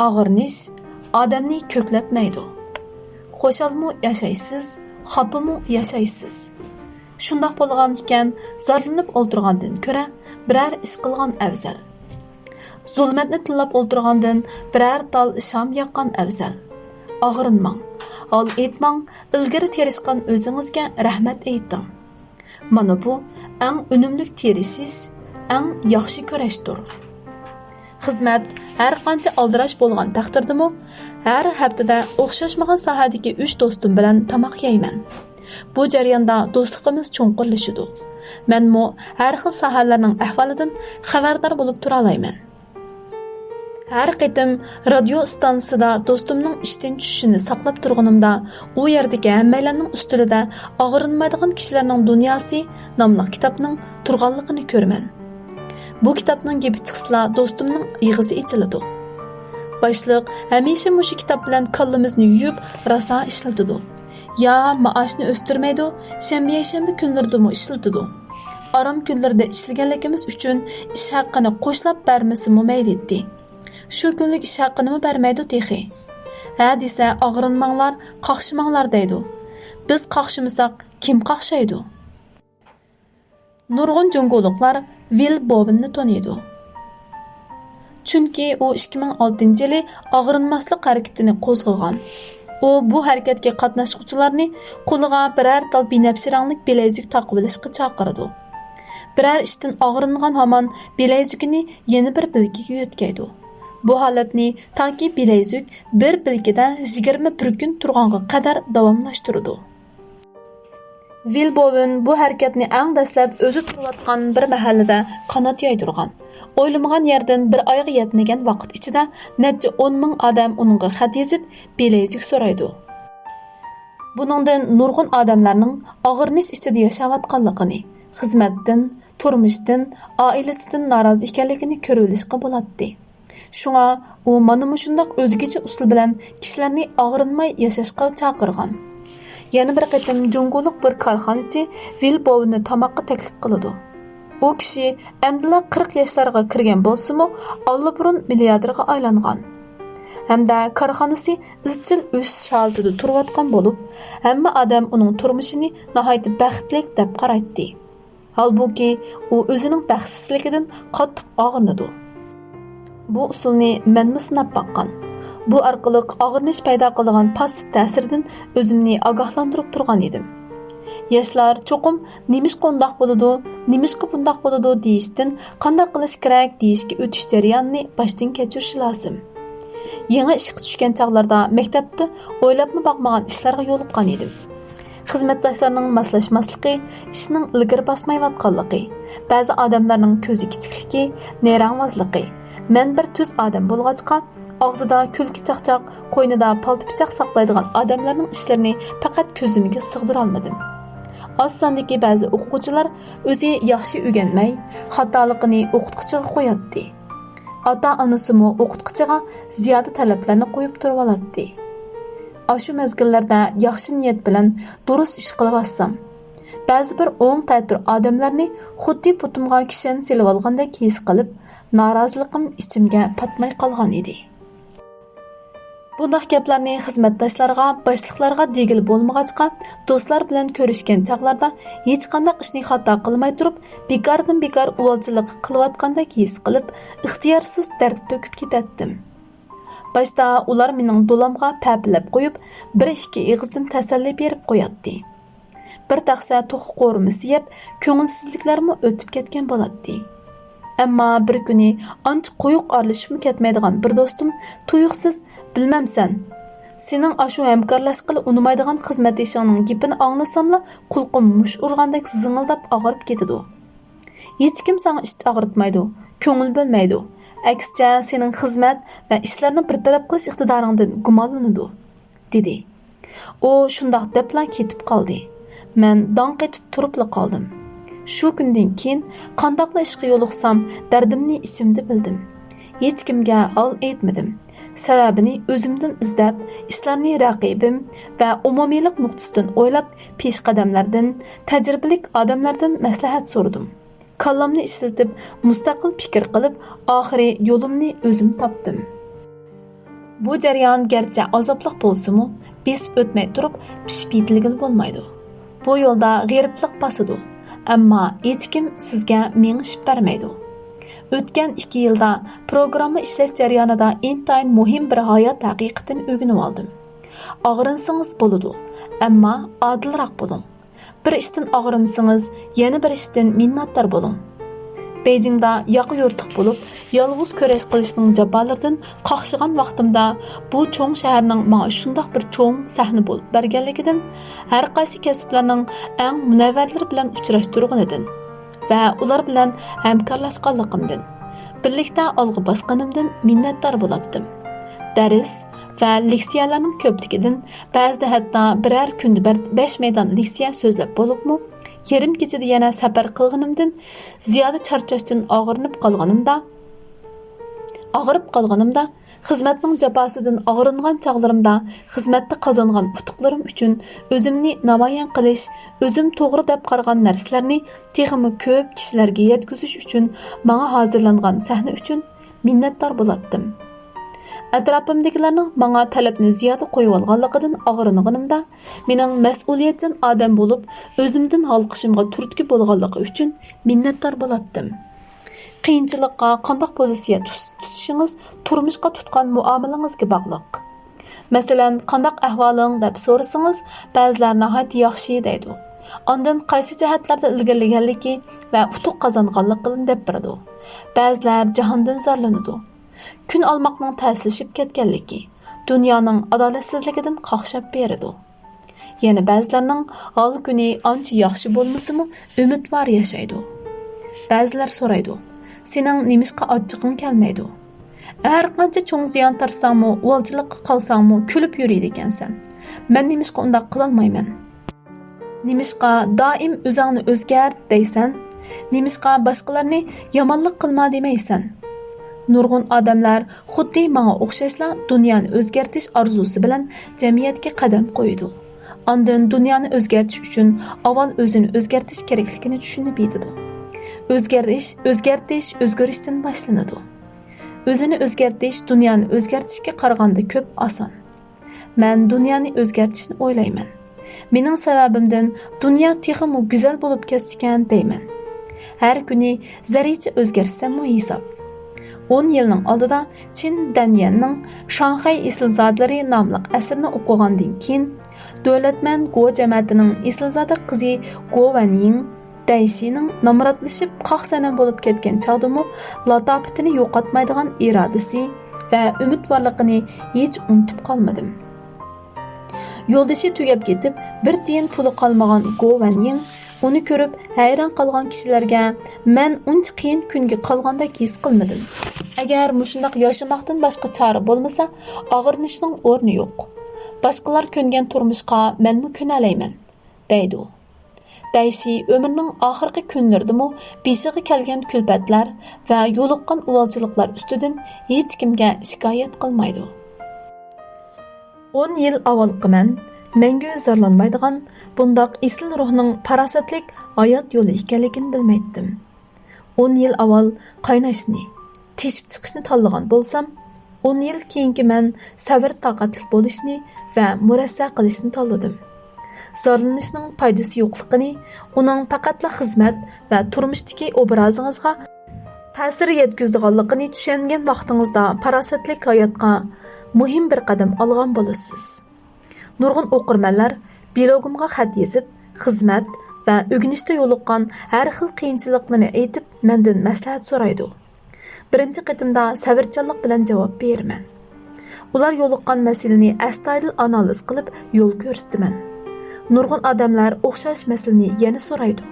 ئاغرىنىش ئادەمنى كۆكلەتمەيدۇ. خۇشالمۇ ياشايسىز، خاپىمۇ ياشايسىز. شۇنداق بولغان ئىكەن، زارلىنىپ ئولتۇرغاندىن كۆرە بىرەر ئىش قىلغان ئەۋزەل. زۇلمەتنى تىللاپ ئولتۇرغاندىن بىرەر تال شام ياققان ئەۋزەل. ئاغرىنماڭ، ھال ئېيتماڭ، ئىلگىرى تىرىشقان ئۆزىڭىزگە رەھمەت ئېيتىڭ. مانا بۇ ئەڭ ئۈنۈملۈك تىرىشىش، ئەڭ ياخشى كۈرەشتۇر. خىزمەت ھەر قانچە ئالدىراش بولغان تەقدىردىمۇ، ھەر ھەپتىدە ئوخشاشمىغان ساھەدىكى ئۈچ دوستۇم بىلەن تاماق يەيمەن. بۇ جەرياندا دوستلۇقىمىز چوڭقۇرلىشىدۇ. مەنمۇ ھەر خىل ساھەلەرنىڭ ئەھۋالىدىن خەۋەردار بولۇپ تۇرالايمەن. ھەر قېتىم رادىيو ئىستانسىسىدا دوستۇمنىڭ ئىشتىن چۈشۈشىنى ساقلاپ تۇرغىنىمدا، ئۇ يەردىكى ھەممەيلەننىڭ ئۈستىلىدە ئاغرىنمايدىغان كىشىلەرنىڭ دۇنياسى ناملىق كىتابنىڭ تۇرغانلىقىنى كۆرىمەن. بۇ كىتابنىڭ گېپى چىقسىلا، دوستۇمنىڭ ئېغىزى ئېچىلىدۇ. باشلىق ھەمىشە مۇشۇ كىتاب بىلەن كاللىمىزنى يۇيۇپ، راسا ئىشلىتىدۇ. يا مائاشنى ئۆستۈرمەيدۇ، شەنبە، يەكشەنبە كۈنلىرىدىمۇ ئىشلىتىدۇ. ئارام كۈنلىرىدە ئىشلىگەنلىكىمىز ئۈچۈن ئىش ھەققىنى قوشلاپ بەرمىسىمۇ مەيلى ئىدى. شۇ كۈنلۈك ئىش ھەققىنىمۇ بەرمەيدۇ تېخى. ھە دېسە، ئاغرىنماڭلار، قاقشىماڭلار دەيدۇ. بىز قاقشىمىساق، كىم قاقشايدۇ؟ نۇرغۇن جۇڭگولۇقلار ۋىل بوۋېننى تونۇيدۇ. چۈنكى ئۇ ئىككى مىڭ ئالتىنچى يىلى ئاغرىنماسلىق ھەرىكىتىنى قوزغىغان. ئۇ بۇ ھەرىكەتكە قاتناشقۇچىلارنى قولىغا بىرەر تال بىنەپشە رەڭلىك بىلەيزۈك تاقىۋېلىشقا چاقىرىدۇ. بىرەر ئىشتىن ئاغرىنغان ھامان بىلەيزۈكىنى يەنە بىر بىلىكىگە يۆتكەيدۇ. بۇ ھالەتنى تاكى بىلەيزۈك بىر بىلىكىدە يىگىرمە بىر كۈن تۇرغانغا قەدەر داۋاملاشتۇرىدۇ. ۋىل بوۋېن بۇ ھەرىكەتنى ئەڭ دەسلەپ ئۆزى تۇرۇۋاتقان بىر مەھەللىدە قانات يايدۇرغان. ئويلىمىغان يەردىن بىر ئايغا يەتمىگەن ۋاقىت ئىچىدە نەچچە ئون مىڭ ئادەم ئۇنىڭغا خەت يېزىپ، بىلەيزۈك سورايدۇ. بۇنىڭدىن نۇرغۇن ئادەملەرنىڭ ئاغرىنىش ئىچىدە ياشاۋاتقانلىقىنى، خىزمەتتىن، تۇرمۇشتىن، ئائىلىسىدىن نارازى ئىكەنلىكىنى كۆرۈۋېلىشقا بولاتتى. شۇڭا ئۇ مانا مۇشۇنداق ئۆزگىچە ئۇسۇل بىلەن كىشىلەرنى ئاغرىنماي ياشاشقا چاقىرغان. يەنە بىر قېتىم جۇڭگولۇق بىر كارخانىچى ۋىل بوۋېننى تاماققا تەكلىپ قىلىدۇ. ئۇ كىشى ئەمدىلا قىرىق ياشلارغا كىرگەن بولسىمۇ، ئاللىبۇرۇن مىلياردېرغا ئايلانغان ھەمدە كارخانىسى ئىزچىل ئۆسۈش ھالىتىدە تۇرۇۋاتقان بولۇپ، ھەممە ئادەم ئۇنىڭ تۇرمۇشىنى ناھايىتى بەختلىك دەپ قارايتتى. ھالبۇكى، ئۇ ئۆزىنىڭ بەختسىزلىكىدىن قاتتىق ئاغرىنىدۇ. بۇ ئۇسۇلنى مەنمۇ سىناپ باققان. بۇ ئارقىلىق ئاغرىنىش پەيدا قىلىدىغان پاسسىپ تەسىرىدىن ئۆزۈمنى ئاگاھلاندۇرۇپ تۇرغان ئىدىم. ياشلار چوقۇم «نېمىشقا ئۇنداق بولىدۇ، نېمىشقا بۇنداق بولىدۇ؟» دېيىشتىن «قانداق قىلىش كېرەك؟» دېيىشكە ئۆتۈش جەريانىنى باشتىن كەچۈرۈشى لازىم. يېڭى ئىشقا چۈشكەن چاغلاردا مەكتەپتە ئويلاپمۇ باقمىغان ئىشلارغا يولۇققان ئىدىم. خىزمەتداشلارنىڭ ماسلاشماسلىقى، ئىشنىڭ ئىلگىرى باسمايۋاتقانلىقى، بەزى ئادەملەرنىڭ كۆزى كىچىكلىكى، نەيرەڭۋازلىقى. مەن بىر تۈز ئادەم بولغاچقا، ئاغزىدا كۈلكە چاقچاق، قوينىدا پالتا پىچاق ساقلايدىغان ئادەملەرنىڭ ئىشلىرىنى پەقەت كۆزۈمگە سىغدۇرالمىدىم. ئاز ساندىكى بەزى ئوقۇغۇچىلار ئۆزى ياخشى ئۆگەنمەي، خاتالىقىنى ئوقۇتقۇچىغا قوياتتى. ئاتا-ئانىسىمۇ ئوقۇتقۇچىغا زىيادە تەلەپلەرنى قويۇپ تۇرۇۋالاتتى. ئاشۇ مەزگىللەردە ياخشى نىيەت بىلەن دۇرۇس ئىش قىلىۋاتسام، بەزى بىر ئوڭ تەتۈر ئادەملەرنى خۇددى پۇتۇمغا كىشەن سېلىۋالغاندەك ھېس قىلىپ، نارازىلىقىم ئىچىمگە پاتماي قالغان ئىدى. بۇنداق گەپلەرنى خىزمەتداشلارغا، باشلىقلارغا دېگىلى بولمىغاچقا، دوستلار بىلەن كۆرۈشكەن چاغلاردا ھېچقانداق ئىشنى خاتا قىلماي تۇرۇپ، بىكاردىن بىكار ئۇۋالچىلىق قىلىۋاتقاندەك ھېس قىلىپ، ئىختىيارسىز دەرد تۆكۈپ كېتەتتىم. باشتا ئۇلار مېنىڭ دولامغا پەپىلەپ قويۇپ، بىر ئىككى ئېغىزدىن تەسەللى بېرىپ قوياتتى. بىر تەخسە توخۇ قورۇمىسى يەپ، كۆڭۈلسىزلىكلەرمۇ ئۆتۈپ كەتكەن بولاتتى. ئەمما بىر كۈنى ئانچە قويۇق ئارىلىشىپمۇ كەتمەيدىغان بىر دوستۇم تۇيۇقسىز، بىلمەمسەن، سېنىڭ ئاشۇ ھەمكارلاشقىلى ئۇنىمايدىغان خىزمەتدىشىڭنىڭ گېپىنى ئاڭلىساملا، قۇلىقىم مۇش ئۇرغاندەك زىڭىلداپ ئاغرىپ كېتىدۇ. ھېچكىم ساڭا ئىچ ئاغرىتمايدۇ، كۆڭۈل بۆلمەيدۇ. ئەكسىچە، سېنىڭ خىزمەت ۋە ئىشلارنى بىر تەرەپ قىلىش ئىقتىدارىڭدىن گۇمانلىنىدۇ، دېدى. ئۇ شۇنداق دەپلا كېتىپ قالدى. مەن داڭ قېتىپ تۇرۇپلا قالدىم. شۇ كۈندىن كېيىن قانداقلا ئىشقا يولۇقسام، دەردىمنى ئىچىمدە بىلدىم. ھېچكىمگە ھال ئېيتمىدىم. سەۋەبىنى ئۆزۈمدىن ئىزدەپ، ئىشلارنى رەقىبىم ۋە ئومۇمىيلىق نۇقتىسىدىن ئويلاپ، پېشقەدەملەردىن، تەجرىبىلىك ئادەملەردىن مەسلىھەت سورىدىم. كاللامنى ئىشلىتىپ، مۇستەقىل پىكىر قىلىپ، ئاخىرى يولۇمنى ئۆزۈم تاپتىم. بۇ جەريان گەرچە ئازابلىق بولسىمۇ، بېسىپ ئۆتمەي تۇرۇپ پىشىپ يېتىلگىلى بولمايدۇ. بۇ يولدا غېرىبلىق باسىدۇ، ئەمما ھېچكىم سىزگە مېڭىشىپ بەرمەيدۇ. ئۆتكەن ئىككى يىلدا پروگرامما ئىشلەش جەريانىدا ئىنتايىن مۇھىم بىر ھايات ھەقىقىتىنى ئۆگىنىۋالدىم. ئاغرىنسىڭىز بولىدۇ، ئەمما ئادىلراق بولۇڭ. بىر ئىشتىن ئاغرىنسىڭىز، يەنە بىر ئىشتىن مىننەتدار بولۇڭ. بېيجىڭدا ياقا يورتۇق بولۇپ، يالغۇز كۈرەش قىلىشنىڭ جاپالىرىدىن قاقشىغان ۋاقتىمدا، بۇ چوڭ شەھەرنىڭ ماڭا شۇنداق بىر چوڭ سەھنە بولۇپ بەرگەنلىكىدىن، ھەر قايسى كەسىپلەرنىڭ ئەڭ مۇنەۋۋەرلىرى بىلەن ئۇچراشتۇرغىنىدىن ۋە ئۇلار بىلەن ھەمكارلاشقانلىقىمدىن، بىرلىكتە ئالغا باسقىنىمدىن مىننەتدار بولاتتىم. دەرس ۋە لېكسىيەلەرنىڭ كۆپلۈكىدىن، بەزىدە ھەتتا بىرەر كۈندە بەر-، بەش مەيدان لېكسىيە سۆزلەپ بولۇپمۇ، يېرىم كېچىدە يەنە سەپەر قىلغىنىمدىن، زىيادە چارچاشتىن ئاغرىنىپ قالغىنىمدا، ئاغرىپ قالغىنىمدا، خىزمەتنىڭ جاپاسىدىن ئاغرىنغان چاغلىرىمدا، خىزمەتتە قازانغان ئۇتۇقلىرىم ئۈچۈن ئۆزۈمنى نامايان قىلىش، ئۆزۈم توغرا دەپ قارىغان نەرسىلەرنى تېخىمۇ كۆپ كىشىلەرگە يەتكۈزۈش ئۈچۈن ماڭا ھازىرلانغان سەھنە ئۈچۈن مىننەتدار بولاتتىم. ئەتراپىمدىكىلەرنىڭ ماڭا تەلەپنى زىيادە قويۇۋالغانلىقىدىن ئاغرىنغىنىمدا، مېنىڭ مەسئۇلىيەتچان ئادەم بولۇپ، ئۆزۈمدىن ھالقىشىمغا تۈرتكە بولغانلىقى ئۈچۈن مىننەتدار بولاتتىم. قىيىنچىلىققا قانداق پوزىتسىيە تۇت-، تۇتۇشىڭىز تۇرمۇشقا تۇتقان مۇئامىلىڭىزگە باغلىق. مەسىلەن، «قانداق ئەھۋالىڭ؟» دەپ سورىسىڭىز، بەزىلەر «ناھايىتى ياخشى» دەيدۇ. ئاندىن قايسى جەھەتلەردە ئىلگىرىلىگەنلىكى ۋە ئۇتۇق قازانغانلىقىنى دەپ بېرىدۇ. بەزىلەر جاھاندىن زارلىنىدۇ. كۈن ئالماقنىڭ تەسلىشىپ كەتكەنلىكى، دۇنيانىڭ ئادالەتسىزلىكىدىن قاقشاپ بېرىدۇ. يەنە بەزىلەرنىڭ ھال-كۈنى ئانچە ياخشى بولمىسىمۇ، ئۈمىدۋار ياشايدۇ. بەزىلەر سورايدۇ، «سېنىڭ نېمىشقا ئاچچىقىڭ كەلمەيدۇ؟ ھەر قانچە چوڭ زىيان تارتساڭمۇ، ئۇۋالچىلىققا قالساڭمۇ، كۈلۈپ يۈرىدىكەنسەن. مەن نېمىشقا ئۇنداق قىلالمايمەن؟» «نېمىشقا دائىم ئۆزۈڭنى ئۆزگەرت دەيسەن؟ نېمىشقا باشقىلارنى يامانلىق قىلما دېمەيسەن؟» نۇرغۇن ئادەملەر خۇددى ماڭا ئوخشاشلا دۇنيانى ئۆزگەرتىش ئارزۇسى بىلەن جەمئىيەتكە قەدەم قويىدۇ. ئاندىن دۇنيانى ئۆزگەرتىش ئۈچۈن ئاۋۋال ئۆزىنى ئۆزگەرتىش كېرەكلىكىنى چۈشىنىپ يېتىدۇ. ئۆزگەرتىش، ئۆزگەرتىش ئۆزگىرىشتىن باشلىنىدۇ. ئۆزىنى ئۆزگەرتىش دۇنيانى ئۆزگەرتىشكە قارىغاندا كۆپ ئاسان. مەن دۇنيانى ئۆزگەرتىشنى ئويلايمەن. مېنىڭ سەۋەبىمدىن دۇنيا تېخىمۇ گۈزەل بولۇپ كەتسىكەن دەيمەن. ھەر كۈنى زەررىچە ئۆزگەرتسەممۇ ھېساب. ئون يىلنىڭ ئالدىدا چىن دەنيەننىڭ شاڭخەي ئېسىلزادىلىرى ناملىق ئەسىرىنى ئوقۇغاندىن كېيىن، دۆلەتمەن گو جەمەتىنىڭ ئېسىلزادە قىزى گو ۋەنيىڭ دەيشىنىڭ نامراتلىشىپ، قاق سەنەم بولۇپ كەتكەن چاغدىمۇ لاتاپىتىنى يوقاتمايدىغان ئىرادىسى ۋە ئۈمىدۋارلىقىنى ھېچ ئۇنتۇپ قالمىدىم. يولدىشى تۈگەپ كېتىپ، بىر تىيىن پۇلى قالمىغان گو ۋەنيىڭ ئۇنى كۆرۈپ ھەيران قالغان كىشىلەرگە، مەن ئۇنچە قىيىن كۈنگە قالغاندەك ھېس قىلمىدىم. ئەگەر مۇشۇنداق ياشىماقتىن باشقا چارە بولمىسا، ئاغرىنىشنىڭ ئورنى يوق. باشقىلار كۆنگەن تۇرمۇشقا مەنمۇ كۆنەلەيمەن، دەيدۇ. دەيشى ئۆمرىنىڭ ئاخىرقى كۈنلىرىدىمۇ بېشىغا كەلگەن كۈلپەتلەر ۋە يولۇققان ئۇۋالچىلىقلار ئۈستىدىن ھېچكىمگە شىكايەت قىلمايدۇ. ئون يىل ئاۋۋالقى مەن مەڭگۈ زارلانمايدىغان بۇنداق ئېسىل روھنىڭ پاراسەتلىك ھايات يولى ئىكەنلىكىنى بىلمەيتتىم. ئون يىل ئاۋۋال قايناشنى، تېشىپ چىقىشنى تاللىغان بولسام، ئون يىل كېيىنكى مەن سەۋر-تاقەتلىك بولۇشنى ۋە مۇرەسسە قىلىشنى تاللىدىم. زارلىنىشنىڭ پايدىسى يوقلۇقىنى، ئۇنىڭ پەقەتلا خىزمەت ۋە تۇرمۇشتىكى ئوبرازىڭىزغا تەسىر يەتكۈزىدىغانلىقىنى چۈشەنگەن ۋاقتىڭىزدا پاراسەتلىك ھاياتقا مۇھىم بىر قەدەم ئالغان بولىسىز. نۇرغۇن ئوقۇرمەنلەر بىلوگۇمغا خەت يېزىپ، خىزمەت ۋە ئۆگىنىشتە يولۇققان ھەر خىل قىيىنچىلىقلىرىنى ئېيتىپ، مەندىن مەسلىھەت سورايدۇ. بىرىنچى قېتىمدا سەۋرچانلىق بىلەن جاۋاب بېرىمەن. ئۇلار يولۇققان مەسىلىنى ئەستايىدىل ئانالىز قىلىپ، يول كۆرسىتىمەن. نۇرغۇن ئادەملەر ئوخشاش مەسىلىنى يەنە سورايدۇ.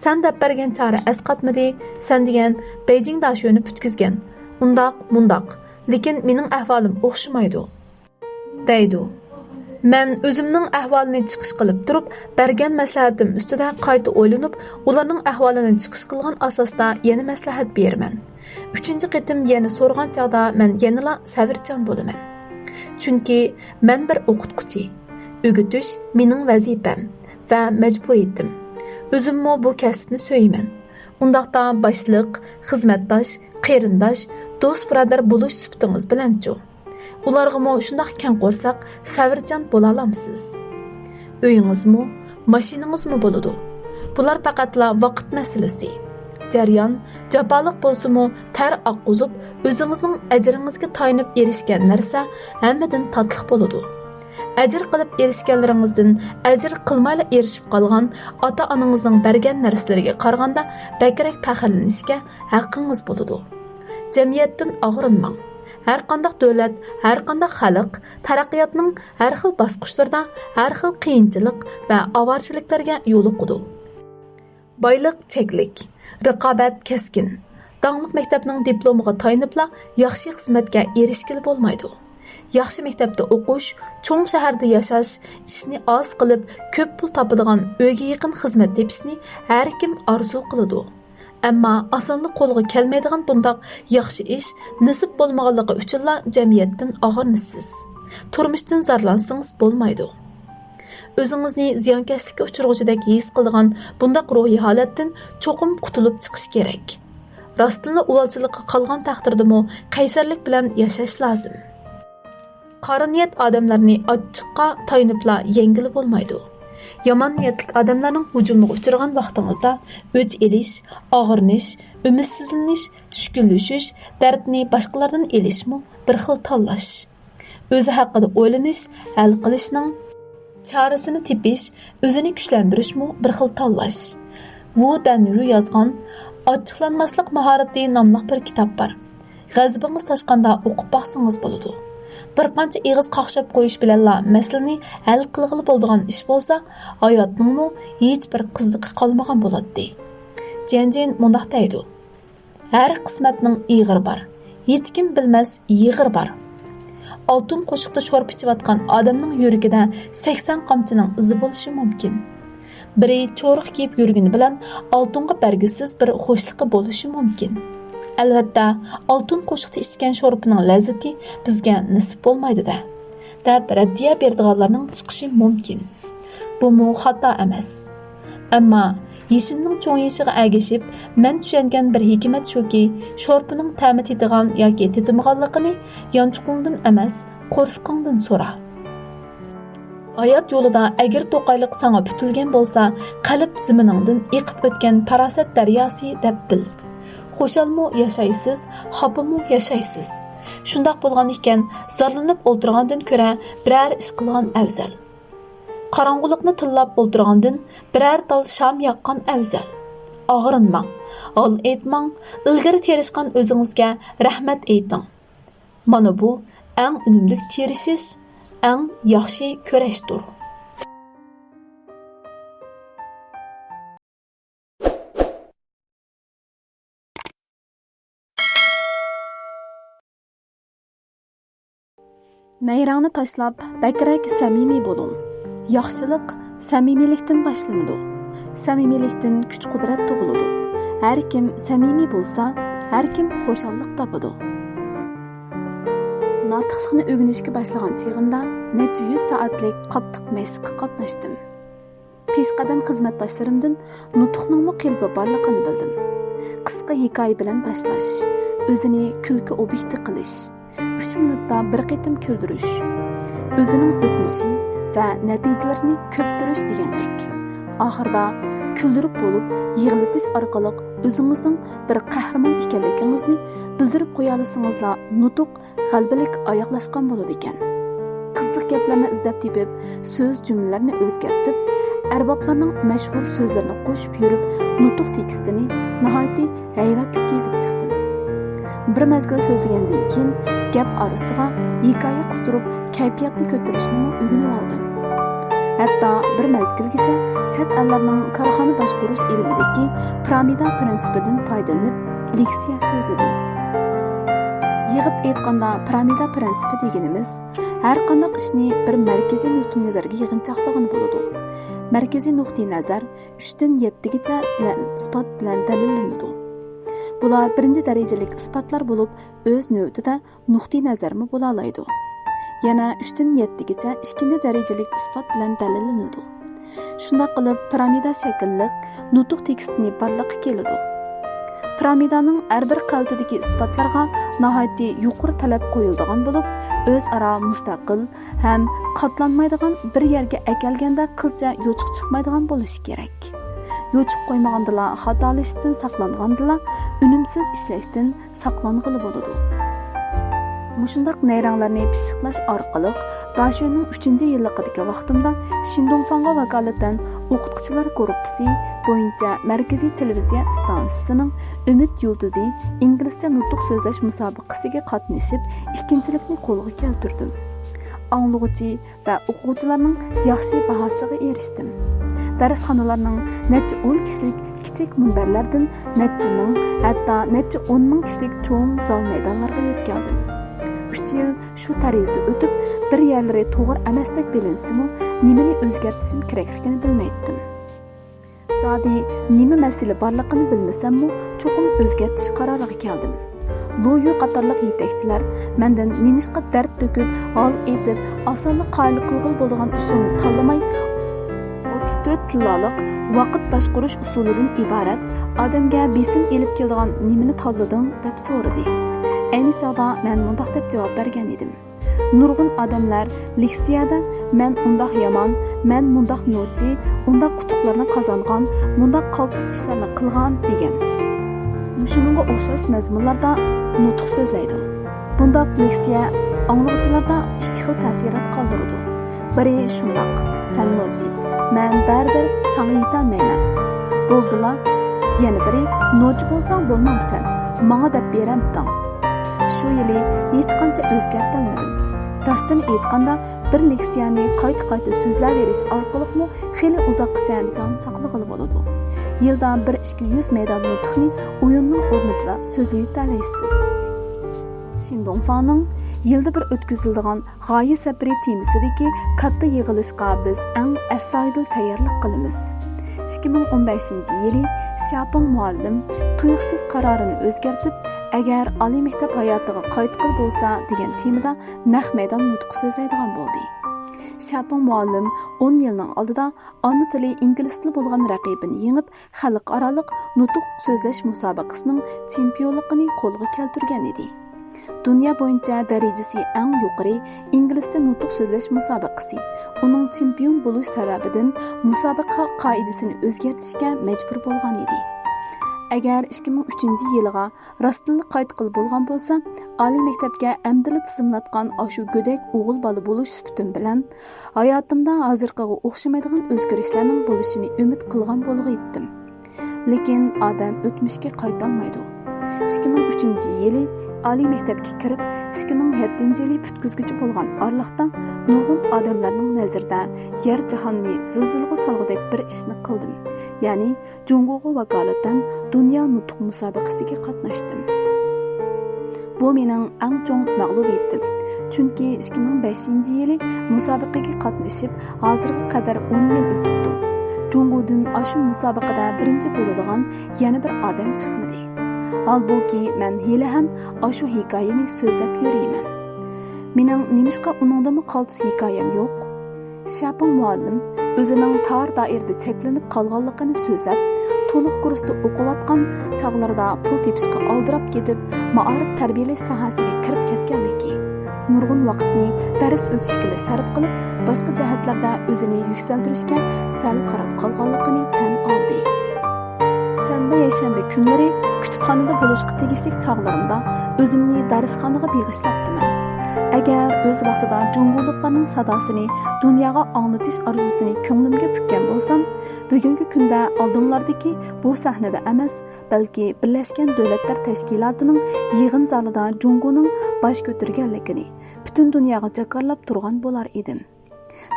سەن دەپ بەرگەن چارە ئەسقاتمىدى، سەن دېگەن بېيجىڭ داشۆنى پۈتكۈزگەن. ئۇنداق، مۇنداق. لېكىن مېنىڭ ئەھۋالىم ئوخشىمايدۇ. دەيدۇ. مەن ئۆزۈمنىڭ ئەھۋالىنى چىقىش قىلىپ تۇرۇپ، بەرگەن مەسلىھەتىم ئۈستىدە قايتا ئويلىنىپ، ئۇلارنىڭ ئەھۋالىنى چىقىش قىلغان ئاساستا يەنە مەسلىھەت بېرىمەن. ئۈچىنچى قېتىم يەنە سورىغان چاغدا مەن يەنىلا سەۋرچان بولىمەن. چۈنكى مەن بىر ئوقۇتقۇچى. ئۆگىتىش مېنىڭ ۋەزىپەم ۋە مەجبۇرىيىتىم. ئۆزۈممۇ بۇ كەسىپنى سۆيىمەن. ئۇنداقتا باشلىق، خىزمەتداش، قېرىنداش، دوست-بۇرادەر بولۇش سۈپىتىڭىز بىلەنچۇ؟ ئۇلارغىمۇ شۇنداق كەڭ قورساق، سەۋرچان بولالامسىز؟ ئۆيىڭىزمۇ، ماشىنىڭىزمۇ بولىدۇ. بۇلار پەقەتلا ۋاقىت مەسىلىسى. جەريان جاپالىق بولسىمۇ، تەر ئاققۇزۇپ، ئۆزىڭىزنىڭ ئەجرىڭىزگە تايىنىپ ئېرىشكەن نەرسە ھەممىدىن تاتلىق بولىدۇ. ئەجىر قىلىپ ئېرىشكەنلىرىڭىزدىن ئەجىر قىلمايلا ئېرىشىپ قالغان ئاتا-ئانىڭىزنىڭ بەرگەن نەرسىلىرىگە قارىغاندا بەكرەك پەخىرلىنىشكە ھەققىڭىز بولىدۇ. جەمئىيەتتىن ئاغرىنماڭ. ھەرقانداق دۆلەت، ھەرقانداق خەلق تەرەققىياتنىڭ ھەر خىل باسقۇچلىرىدا ھەر خىل قىيىنچىلىق ۋە ئاۋارىچىلىكلەرگە يولۇقىدۇ. بايلىق چەكلىك، رىقابەت كەسكىن. داڭلىق مەكتەپنىڭ دىپلومىغا تايىنىپلا ياخشى خىزمەتكە ئېرىشكىلى بولمايدۇ. ياخشى مەكتەپتە ئوقۇش، چوڭ شەھەردە ياشاش، ئىشنى ئاز قىلىپ، كۆپ پۇل تاپىدىغان ئۆيگە يېقىن خىزمەت تېپىشنى ھەركىم ئارزۇ قىلىدۇ. ئەمما ئاسانلا قولغا كەلمەيدىغان بۇنداق ياخشى ئىش نېسىپ بولمىغانلىقى ئۈچۈنلا جەمئىيەتتىن ئاغرىنىسىز. تۇرمۇشتىن زارلانسىڭىز بولمايدۇ. ئۆزىڭىزنى زىيانكەشلىككە ئۇچرىغۇچىدەك ھېس قىلىدىغان بۇنداق روھىي ھالەتتىن چوقۇم قۇتۇلۇپ چىقىش كېرەك. راستتىنلا ئۇۋالچىلىققا قالغان تەقدىردىمۇ قەيسەرلىك بىلەن ياشاش لازىم. قارا نىيەت ئادەملەرنى ئاچچىققا تايىنىپلا يەڭگىلى بولمايدۇ. يامان نىيەتلىك ئادەملەرنىڭ ھۇجۇمىغا ئۇچرىغان ۋاقتىڭىزدا ئۆچ ئېلىش، ئاغرىنىش، ئۈمىدسىزلىنىش، چۈشكۈنلىشىش، دەردنى باشقىلاردىن ئېلىشمۇ بىر خىل تاللاش. ئۆزى ھەققىدە ئويلىنىش، ھەل قىلىشنىڭ چارىسىنى تېپىش، ئۆزىنى كۈچلەندۈرۈشمۇ بىر خىل تاللاش. ۋۇ دەنرۇ يازغان ئاچچىقلانماسلىق ماھارىتى ناملىق بىر كىتاب بار. غەزىپىڭىز تاشقاندا ئوقۇپ باقسىڭىز بولىدۇ. بىر قانچە ئېغىز قاقشاپ قويۇش بىلەنلا مەسىلىنى ھەل قىلغىلى بولىدىغان ئىش بولسا، ھاياتنىڭمۇ ھېچبىر قىزىقى قالمىغان بولاتتى. جيەنجىن مۇنداق دەيدۇ: ھەر قىسمەتنىڭ ئېغىرى بار. ھېچكىم بىلمەس يېغىرى بار. ئالتۇن قوشۇقتا شورپا ئىچىۋاتقان ئادەمنىڭ يۈرىكىدە سەكسەن قامچىنىڭ ئىزى بولۇشى مۇمكىن. بىرى چورۇق كىيىپ يۈرگىنى بىلەن ئالتۇنغا بەرگۈسىز بىر خۇشلۇقى بولۇشى مۇمكىن. ئەلۋەتتە، ئالتۇن قوشۇقتا ئىچكەن شورپىنىڭ لەززىتى بىزگە نېسىپ بولمايدۇ-دە، دەپ رەددىيە بېرىدىغانلارنىڭ چىقىشى مۇمكىن. بۇمۇ خاتا ئەمەس. ئەمما يېشىمنىڭ چوڭىيىشىغا ئەگىشىپ، مەن چۈشەنگەن بىر ھېكمەت شۇكى، شورپىنىڭ تەمى تېتىغان ياكى تېتىمىغانلىقىنى يانچۇقۇڭدىن ئەمەس، قورسىقىڭدىن سورا. ھايات يولىدا ئەگرى-توقايلىق ساڭا پۈتۈلگەن بولسا، قەلب زېمىنىڭدىن ئېقىپ ئۆتكەن پاراسەت دەرياسى دەپ بىل. خۇشالمۇ ياشايسىز، خاپىمۇ ياشايسىز. شۇنداق بولغان ئىكەن، زارلىنىپ ئولتۇرغاندىن كۆرە بىرەر ئىش قىلغان ئەۋزەل. قاراڭغۇلۇقنى تىللاپ ئولتۇرغاندىن بىرەر تال شام ياققان ئەۋزەل. ئاغرىنماڭ، ھال ئېيتماڭ، ئىلگىرى تىرىشقان ئۆزىڭىزگە رەھمەت ئېيتىڭ. مانا بۇ ئەڭ ئۈنۈملۈك تىرىشىش، ئەڭ ياخشى كۈرەشتۇر. نەيرەڭنى تاشلاپ، بەكرەك سەمىمىي بولۇڭ. ياخشىلىق سەمىمىيلىكتىن باشلىنىدۇ. سەمىمىيلىكتىن كۈچ-قۇدرەت تۇغۇلىدۇ. ھەر كىم سەمىمىي بولسا، ھەر كىم خۇشاللىق تاپىدۇ. ناتىقلىقنى ئۆگىنىشكە باشلىغان چېغىمدا نەچچە يۈز سائەتلىك قاتتىق مەشىققە قاتناشتىم. پېشقەدەم خىزمەتداشلىرىمدىن نۇتۇقنىڭمۇ قېلىپى بارلىقىنى بىلدىم. قىسقا ھېكايە بىلەن باشلاش، ئۆزىنى كۈلكە ئوبيېكتى قىلىش، ئۈچ مىنۇتتا بىر قېتىم كۈلدۈرۈش، ئۆزىنىڭ ئۆتمۈشى ۋە نەتىجىلىرىنى كۆپتۈرۈش دېگەندەك. ئاخىرىدا كۈلدۈرۈپ بولۇپ يىغلىتىش ئارقىلىق ئۆزىڭىزنىڭ بىر قەھرىمان ئىكەنلىكىڭىزنى بىلدۈرۈپ قويالىسىڭىزلا، نۇتۇق غەلىبىلىك ئاياغلاشقان بولىدىكەن. قىزىق گەپلەرنى ئىزدەپ تېپىپ، سۆز جۈملىلەرنى ئۆزگەرتىپ، ئەربابلارنىڭ مەشھۇر سۆزلىرىنى قوشۇپ يۈرۈپ، نۇتۇق تېكىستىنى ناھايىتى ھەيۋەتلىك يېزىپ چىقتىم. بىر مەزگىل سۆزلىگەندىن كېيىن، گەپ ئارىسىغا ھېكايە قىستۇرۇپ، كەيپىياتنى كۆتۈرۈشنىمۇ ئۆگىنىۋالدىم. ھەتتا بىر مەزگىلگىچە چەت ئەللەرنىڭ كارخانا باشقۇرۇش ئىلمىدىكى پىرامىدا پىرىنسىپىدىن پايدىلىنىپ، لېكسىيە سۆزلىدىم. يىغىپ ئېيتقاندا، پىرامىدا پىرىنسىپى دېگىنىمىز، ھەر قانداق ئىشنى بىر مەركىزىي نۇقتىئى نەزەرگە يىغىنچاقلىغىنى بولىدۇ. مەركىزىي نۇقتىئى نەزەر ئۈچتىن يەتتىگىچە بىلەن ئىسپات بىلەن دەلىللىنىدۇ. بۇلار بىرىنچى دەرىجىلىك ئىسپاتلار بولۇپ، ئۆز نۆۋىتىدە نۇقتىئى نەزەرمۇ بولالايدۇ. يەنە ئۈچتىن يەتتىگىچە ئىككىنچى دەرىجىلىك ئىسپات بىلەن دەلىللىنىدۇ. شۇنداق قىلىپ، پىرامىدا شەكىللىك نۇتۇق تېكىستىنى بارلىققا كېلىدۇ. پىرامىدانىڭ ھەر بىر قەۋىتىدىكى ئىسپاتلارغا ناھايىتى يۇقىرى تەلەپ قويۇلىدىغان بولۇپ، ئۆزئارا مۇستەقىل ھەم قاتلانمايدىغان، بىر يەرگە ئەكەلگەندە قىلچە يوچۇق چىقمايدىغان بولۇشى كېرەك. يوچۇق قويمىغاندىلا، خاتالىشىشتىن ساقلانغاندىلا، ئۈنۈمسىز ئىشلەشتىن ساقلانغىلى بولىدۇ. مۇشۇنداق نەيرەڭلەرنى پىششىقلاش ئارقىلىق، داشۆنىڭ ئۈچىنچى يىللىقىدىكى ۋاقتىمدا شىندۇڭفاڭغا ۋاكالىتەن ئوقۇتقۇچىلار گۇرۇپپىسى بويىچە مەركىزىي تېلېۋىزىيە ئىستانسىسىنىڭ ئۈمىد يۇلتۇزى ئىنگلىزچە نۇتۇق سۆزلەش مۇسابىقىسىگە قاتنىشىپ، ئىككىنچىلىكنى قولغا كەلتۈردۈم. ئاڭلىغۇچى ۋە ئوقۇغۇچىلارنىڭ ياخشى باھاسىغا ئېرىشتىم. دەرسخانىلارنىڭ نەچچە ئون كىشىلىك كىچىك مۇنبەرلەردىن نەچچە مىڭ، ھەتتا نەچچە ئون مىڭ كىشىلىك چوڭ زال مەيدانلارغا يۆتكەلدىم. ئۈچ يىل شۇ تەرىزىدە ئۆتۈپ، بىر يەرلىرى توغرا ئەمەستەك بىلىنسىمۇ، نېمىنى ئۆزگەرتىشىم كېرەكلىكىنى بىلمەيتتىم. زادى نېمە مەسىلە بارلىقىنى بىلمىسەممۇ، چوقۇم ئۆزگەرتىش قارارىغا كەلدىم. لۇيۈ قاتارلىق يېتەكچىلەر مەندىن نېمىشقا دەرد تۆكۈپ، ھال ئېيتىپ، ئاسانلا قايىل قىلغىلى بولىدىغان ئۇسۇلنى تاللىماي، ئوتتۇز تۆت تىللالىق ۋاقىت باشقۇرۇش ئۇسۇلىدىن ئىبارەت ئادەمگە بېسىم ئېلىپ كېلىدىغان نېمىنى تاللىدىڭ؟ دەپ سورىدى. ئەينى چاغدا مەن مۇنداق دەپ جاۋاب بەرگەن ئىدىم. نۇرغۇن ئادەملەر لېكسىيەدە مەن ئۇنداق يامان، مەن مۇنداق نوچى، ئۇنداق ئۇتۇقلارنى قازانغان، مۇنداق قالتىس ئىشلارنى قىلغان دېگەن. مۇشۇنىڭغا ئوخشاش مەزمۇنلاردا نۇتۇق سۆزلەيدۇ. بۇنداق لېكسىيە ئاڭلىغۇچىلاردا ئىككى خىل تەسىرات قالدۇرىدۇ. بىرى شۇنداق، سەن نوچى، مەن بەرىبىر ساڭا يېتەلمەيمەن. بولدىلا، يەنە بىرى، نوچى بولساڭ بولمامسەن، ماڭا دەپ بېرەمتىڭ. شۇ يىلى ھېچقانچە ئۆزگەرتەلمىدىم. راستىنى ئېيتقاندا، بىر لېكسىيەنى قايتا-قايتا سۆزلەۋېرىش ئارقىلىقمۇ خېلى ئۇزاققىچە جان ساقلىغىلى بولىدۇ. يىلدا بىر ئىككى يۈز مەيدان نۇتۇقنى ئويۇننىڭ ئورنىدا سۆزلىۋېتەلەيسىز. شىندۇڭفاڭنىڭ يىلدا بىر ئۆتكۈزۈلىدىغان غايە سەپىرى تېمىسىدىكى كاتتا يىغىلىشقا بىز ئەڭ ئەستايىدىل تەييارلىق قىلىمىز. ئىككى مىڭ ئون بەشىنچى يىلى شياپىڭ مۇئەللىم تۇيۇقسىز قارارىنى ئۆزگەرتىپ، ئەگەر ئالىي مەكتەپ ھاياتىغا قايتقىلى بولسا دېگەن تېمىدا نەق مەيدان نۇتۇق سۆزلەيدىغان بولدى. شياپىڭ مۇئەللىم ئون يىلنىڭ ئالدىدا ئانا تىلى ئىنگلىز تىلى بولغان رەقىبىنى يېڭىپ، خەلقئارالىق نۇتۇق سۆزلەش مۇسابىقىسىنىڭ چېمپىيونلۇقىنى قولغا كەلتۈرگەن ئىدى. دۇنيا بويىچە دەرىجىسى ئەڭ يۇقىرى ئىنگلىزچە نۇتۇق سۆزلەش مۇسابىقىسى ئۇنىڭ چېمپىيون بولۇش سەۋەبىدىن مۇسابىقە قائىدىسىنى ئۆزگەرتىشكە مەجبۇر بولغان ئىدى. ئەگەر ئىككى مىڭ ئۈچىنچى يىلىغا راستتىنلا قايتقىلى بولغان بولسا، ئالىي مەكتەپكە ئەمدىلا تىزىملاتقان ئاشۇ گۆدەك ئوغۇل بالا بولۇش سۈپىتىم بىلەن، ھاياتىمدا ھازىرقىغا ئوخشىمايدىغان ئۆزگىرىشلەرنىڭ بولۇشىنى ئۈمىد قىلغان بولغىيتتىم. لېكىن ئادەم ئۆتمۈشكە قايتالمايدۇ. ئىككى مىڭ ئۈچىنچى يىلى ئالىي مەكتەپكە كىرىپ، ئىككى مىڭ يەتتىنچى يىلى پۈتكۈزگۈچە بولغان ئارىلىقتا نۇرغۇن ئادەملەرنىڭ نەزىرىدە يەر جاھاننى زىلزىلىغا سالغۇدەك بىر ئىشنى قىلدىم. يەنى جۇڭگوغا ۋاكالىتەن دۇنيا نۇتۇق مۇسابىقىسىگە قاتناشتىم. بۇ مېنىڭ ئەڭ چوڭ مەغلۇبىيىتىم. چۈنكى ئىككى مىڭ بەشىنچى يىلى مۇسابىقىگە قاتنىشىپ، ھازىرغا قەدەر ئون يىل ئۆتۈپتۇ. جۇڭگودىن ئاشۇ مۇسابىقىدە بىرىنچى بولىدىغان يەنە بىر ئادەم چىقمىدى. ھالبۇكى، مەن ھېلىھەم ئاشۇ ھېكايىنى سۆزلەپ يۈرىمەن. مېنىڭ نېمىشقا ئۇنىڭدىنمۇ قالتىس ھېكايەم يوق؟ شياپىڭ مۇئەللىم ئۆزىنىڭ تار دائىرىدە چەكلىنىپ قالغانلىقىنى سۆزلەپ، تولۇق كۇرستا ئوقۇۋاتقان چاغلىرىدا پۇل تېپىشقا ئالدىراپ كېتىپ، مائارىپ تەربىيەلەش ساھەسىگە كىرىپ كەتكەنلىكى، نۇرغۇن ۋاقىتنى دەرس ئۆتۈشكىلا سەرپ قىلىپ، باشقا جەھەتلەردە ئۆزىنى يۈكسەلدۈرۈشكە سەل قاراپ قالغانلىقىنى تەن ئالدى. شەنبە، يەكشەنبە كۈنلىرى كۇتۇپخانىدا بولۇشقا تېگىشلىك چاغلىرىمدا ئۆزۈمنى دەرسخانىغا بېغىشلاپتىمەن. ئەگەر ئۆز ۋاقتىدا جۇڭگولۇقلارنىڭ ساداسىنى دۇنياغا ئاڭلىتىش ئارزۇسىنى كۆڭلۈمگە پۈككەن بولسام، بۈگۈنكى كۈندە ئالدىڭلاردىكى بۇ سەھنىدە ئەمەس، بەلكى بىرلەشكەن دۆلەتلەر تەشكىلاتىنىڭ يىغىن زالىدا جۇڭگونىڭ باش كۆتۈرگەنلىكىنى پۈتۈن دۇنياغا جاكارلاپ تۇرغان بولار ئىدىم.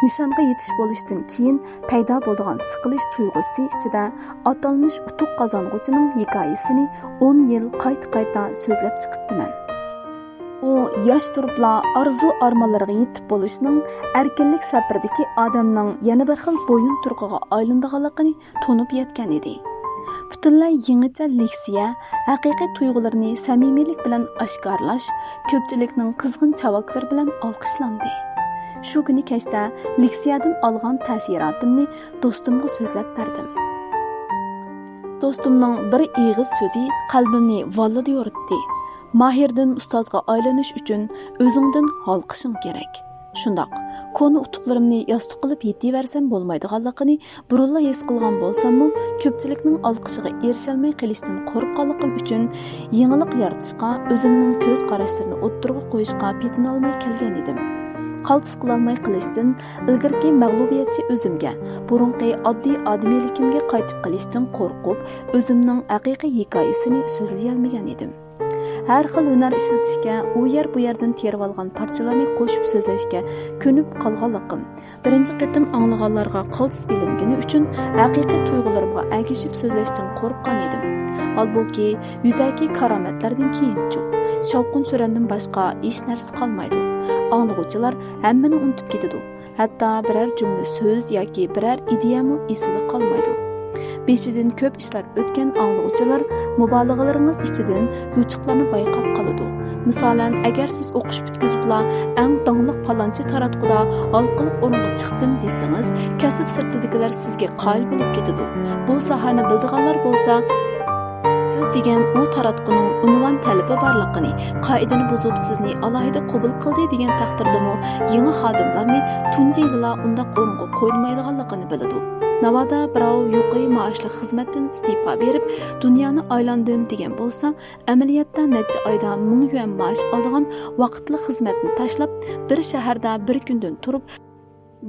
نىشانغا يېتىش بولۇشتىن كېيىن پەيدا بولىدىغان سىقىلىش تۇيغۇسى ئىچىدە ئاتالمىش ئۇتۇق قازانغۇچىنىڭ ھېكايىسىنى ئون يىل قايتا-قايتا سۆزلەپ چىقىپتىمەن. ئۇ ياش تۇرۇپلا ئارزۇ-ئارمانلىرىغا يېتىپ بولۇشنىڭ ئەركىنلىك سەپىرىدىكى ئادەمنىڭ يەنە بىر خىل بويۇنتۇرۇقىغا ئايلىنىدىغانلىقىنى تونۇپ يەتكەن ئىدى. پۈتۈنلەي يېڭىچە لېكسىيە ھەقىقىي تۇيغۇلىرىنى سەمىمىيلىك بىلەن ئاشكارىلاش كۆپچىلىكنىڭ قىزغىن چاۋاكلىرى بىلەن ئالقىشلاندى. شۇ كۈنى كەچتە لېكسىيەدىن ئالغان تەسىراتىمنى دوستۇمغا سۆزلەپ بەردىم. دوستۇمنىڭ بىر ئېغىز سۆزى قەلبىمنى ۋاللىدە يورۇتتى. ماھىردىن ئۇستازغا ئايلىنىش ئۈچۈن ئۆزۈڭدىن ھالقىشىڭ كېرەك. شۇنداق، كونا ئۇتۇقلىرىمنى ياستۇق قىلىپ يېتىۋەرسەم بولمايدىغانلىقىنى بۇرۇنلا ھېس قىلغان بولساممۇ، كۆپچىلىكنىڭ ئالقىشىغا ئېرىشەلمەي قېلىشتىن قورققانلىقىم ئۈچۈن يېڭىلىق يارىتىشقا، ئۆزۈمنىڭ كۆز قاراشلىرىنى ئوتتۇرىغا قويۇشقا پېتىنالماي كەلگەن ئىدىم. قالتىس قىلالماي قېلىشتىن، ئىلگىرىكى مەغلۇبىيەتچى ئۆزۈمگە، بۇرۇنقى ئاددىي ئادىمىيلىكىمگە قايتىپ قېلىشتىن قورقۇپ، ئۆزۈمنىڭ ھەقىقىي ھېكايىسىنى سۆزلىيەلمىگەن ئىدىم. ھەر خىل ھۈنەر ئىشلىتىشكە ئۇ يەر بۇ يەردىن تېرىۋالغان پارچىلارنى قوشۇپ سۆزلەشكە كۆنۈپ قالغانلىقىم، بىرىنچى قېتىم ئاڭلىغانلارغا قالتىس بىلىنگىنى ئۈچۈن ھەقىقىي تۇيغۇلىرىمغا ئەگىشىپ سۆزلەشتىن قورققان ئىدىم. ھالبۇكى، يۈزەكى كارامەتلەردىن كېيىنچۇ، شاۋقۇن-سۈرەندىن باشقا ھېچ نەرسە قالمايدۇ. ئاڭلىغۇچىلار ھەممىنى ئۇنتۇپ كېتىدۇ. ھەتتا بىرەر جۈملە سۆز ياكى بىرەر ئىدىيەمۇ ئېسىدە قالمايدۇ. بېشىدىن كۆپ ئىشلار ئۆتكەن ئاڭلىغۇچىلار مۇبالىغىلىرىڭىز ئىچىدىن يوچۇقلارنى بايقاپ قالىدۇ. مىسالەن، ئەگەر سىز ئوقۇش پۈتكۈزۈپلا ئەڭ داڭلىق پالانچى تاراتقۇدا ھالقىلىق ئورۇنغا چىقتىم دېسىڭىز، كەسىپ سىرتىدىكىلەر سىزگە قايىل بولۇپ كېتىدۇ. بۇ ساھەنى بىلىدىغانلار بولسا، سىز دېگەن ئۇ تاراتقۇنىڭ ئۇنۋان تەلىپى بارلىقىنى، قائىدىنى بۇزۇپ سىزنى ئالاھىدە قوبۇل قىلدى دېگەن تەقدىردىمۇ يېڭى خادىملارنى تۇنجى يىلىلا ئۇنداق ئورۇنغا قويۇلمايدىغانلىقىنى بىلىدۇ. ناۋادا بىراۋ يۇقىرى مائاشلىق خىزمەتتىن ئىستېپا بېرىپ، دۇنيانى ئايلاندىم دېگەن بولسا، ئەمەلىيەتتە نەچچە ئايدا مىڭ يۈەن مائاش ئالىدىغان ۋاقىتلىق خىزمەتنى تاشلاپ، بىر شەھەردە بىر كۈندىن تۇرۇپ،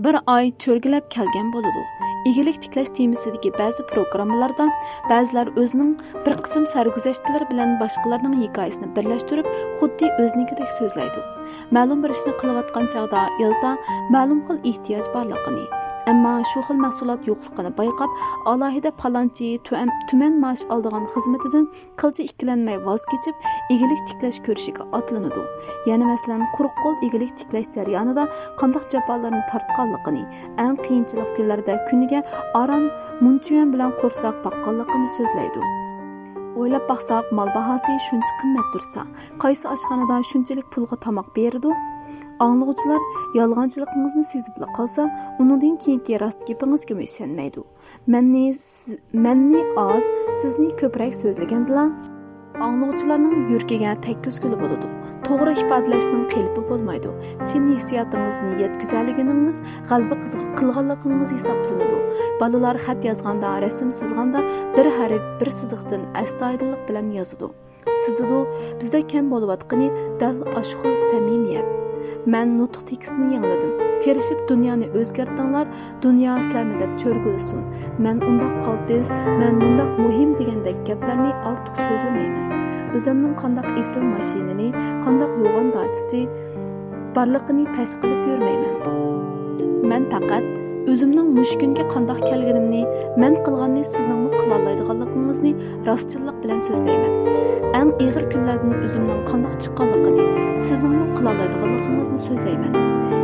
بىر ئاي چۆرگىلەپ كەلگەن بولىدۇ. ئىگىلىك تىكلەش تېمىسىدىكى بەزى پروگراممىلاردا بەزىلەر ئۆزىنىڭ بىر قىسىم سەرگۈزەشتلىرى بىلەن باشقىلارنىڭ ھېكايىسىنى بىرلەشتۈرۈپ، خۇددى ئۆزىنىڭكىدەك سۆزلەيدۇ. مەلۇم بىر ئىشنى قىلىۋاتقان چاغدا يازدا مەلۇم خىل ئېھتىياج بارلىقىنى، ئەمما شۇ خىل مەھسۇلات يوقلۇقىنى بايقاپ، ئالاھىدە پالانچى تۆم-، تۈمەن مائاش ئالىدىغان خىزمىتىدىن قىلچە ئىككىلەنمەي ۋاز كېچىپ، ئىگىلىك تىكلەش كۈرىشىگە ئاتلىنىدۇ. يەنە مەسىلەن، قۇرۇق قول ئىگىلىك تىكلەش جەريانىدا قانداق جاپالارنى تارتقانلىقىنى، ئەڭ قىيىنچىلىق كۈنلەردە كۈنىگە ئاران مۇنچە يۈەن بىلەن قورساق باققانلىقىنى سۆزلەيدۇ. ئويلاپ باقساق، مال باھاسى شۇنچە قىممەت تۇرسا، قايسى ئاشخانىدا شۇنچىلىك پۇلغا تاماق بېرىدۇ؟ ئاڭلىغۇچىلار يالغانچىلىقىڭىزنى سېزىپلا قالسا، ئۇنىڭدىن كېيىنكى راست گېپىڭىزگىمۇ ئىشەنمەيدۇ. مەننى س-، مەننى ئاز، سىزنى كۆپرەك سۆزلىگەندىلا، ئاڭلىغۇچىلارنىڭ يۈرىكىگە تەگكۈزگىلى بولىدۇ. توغرا ئىپادىلەشنىڭ قېلىپى بولمايدۇ. چىن ھېسسىياتىڭىزنى يەتكۈزەلىگىنىڭىز غەلىبە قىز-، قىلغانلىقىڭىز ھېسابلىنىدۇ. بالىلار خەت يازغاندا، رەسىم سىزغاندا بىر ھەرپ، بىر سىزىقتىن ئەستايىدىللىق بىلەن يازىدۇ، سىزىدۇ. بىزدە كەم بولۇۋاتقىنى دەل ئاشۇ خىل سەمىمىيەت. مەن نۇتۇق تېكىستىنى يېڭىلىدىم. تىرىشىپ دۇنيانى ئۆزگەرتىڭلار، دۇنيا سىلەرنى دەپ چۆرگۈلىسۇن. مەن ئۇنداق قالتىس، مەن مۇنداق مۇھىم دېگەندەك گەپلەرنى ئارتۇق سۆزلىمەيمەن. ئۆزۈمنىڭ قانداق ئېسىل ماشىنىنى، قانداق يوغان داچىسى بارلىقىنى پەش قىلىپ يۈرمەيمەن. مەن پەقەت ئۆزۈمنىڭ مۇشۇ كۈنگە قانداق كەلگىنىمنى، مەن قىلغاننى سىزنىڭمۇ قىلالايدىغانلىقىڭىزنى راستچىللىق بىلەن سۆزلەيمەن. ئەڭ ئېغىر كۈنلەردىن ئۆزۈمنىڭ قانداق چىققانلىقىنى، سىزنىڭمۇ قىلالايدىغانلىقىڭىزنى سۆزلەيمەن.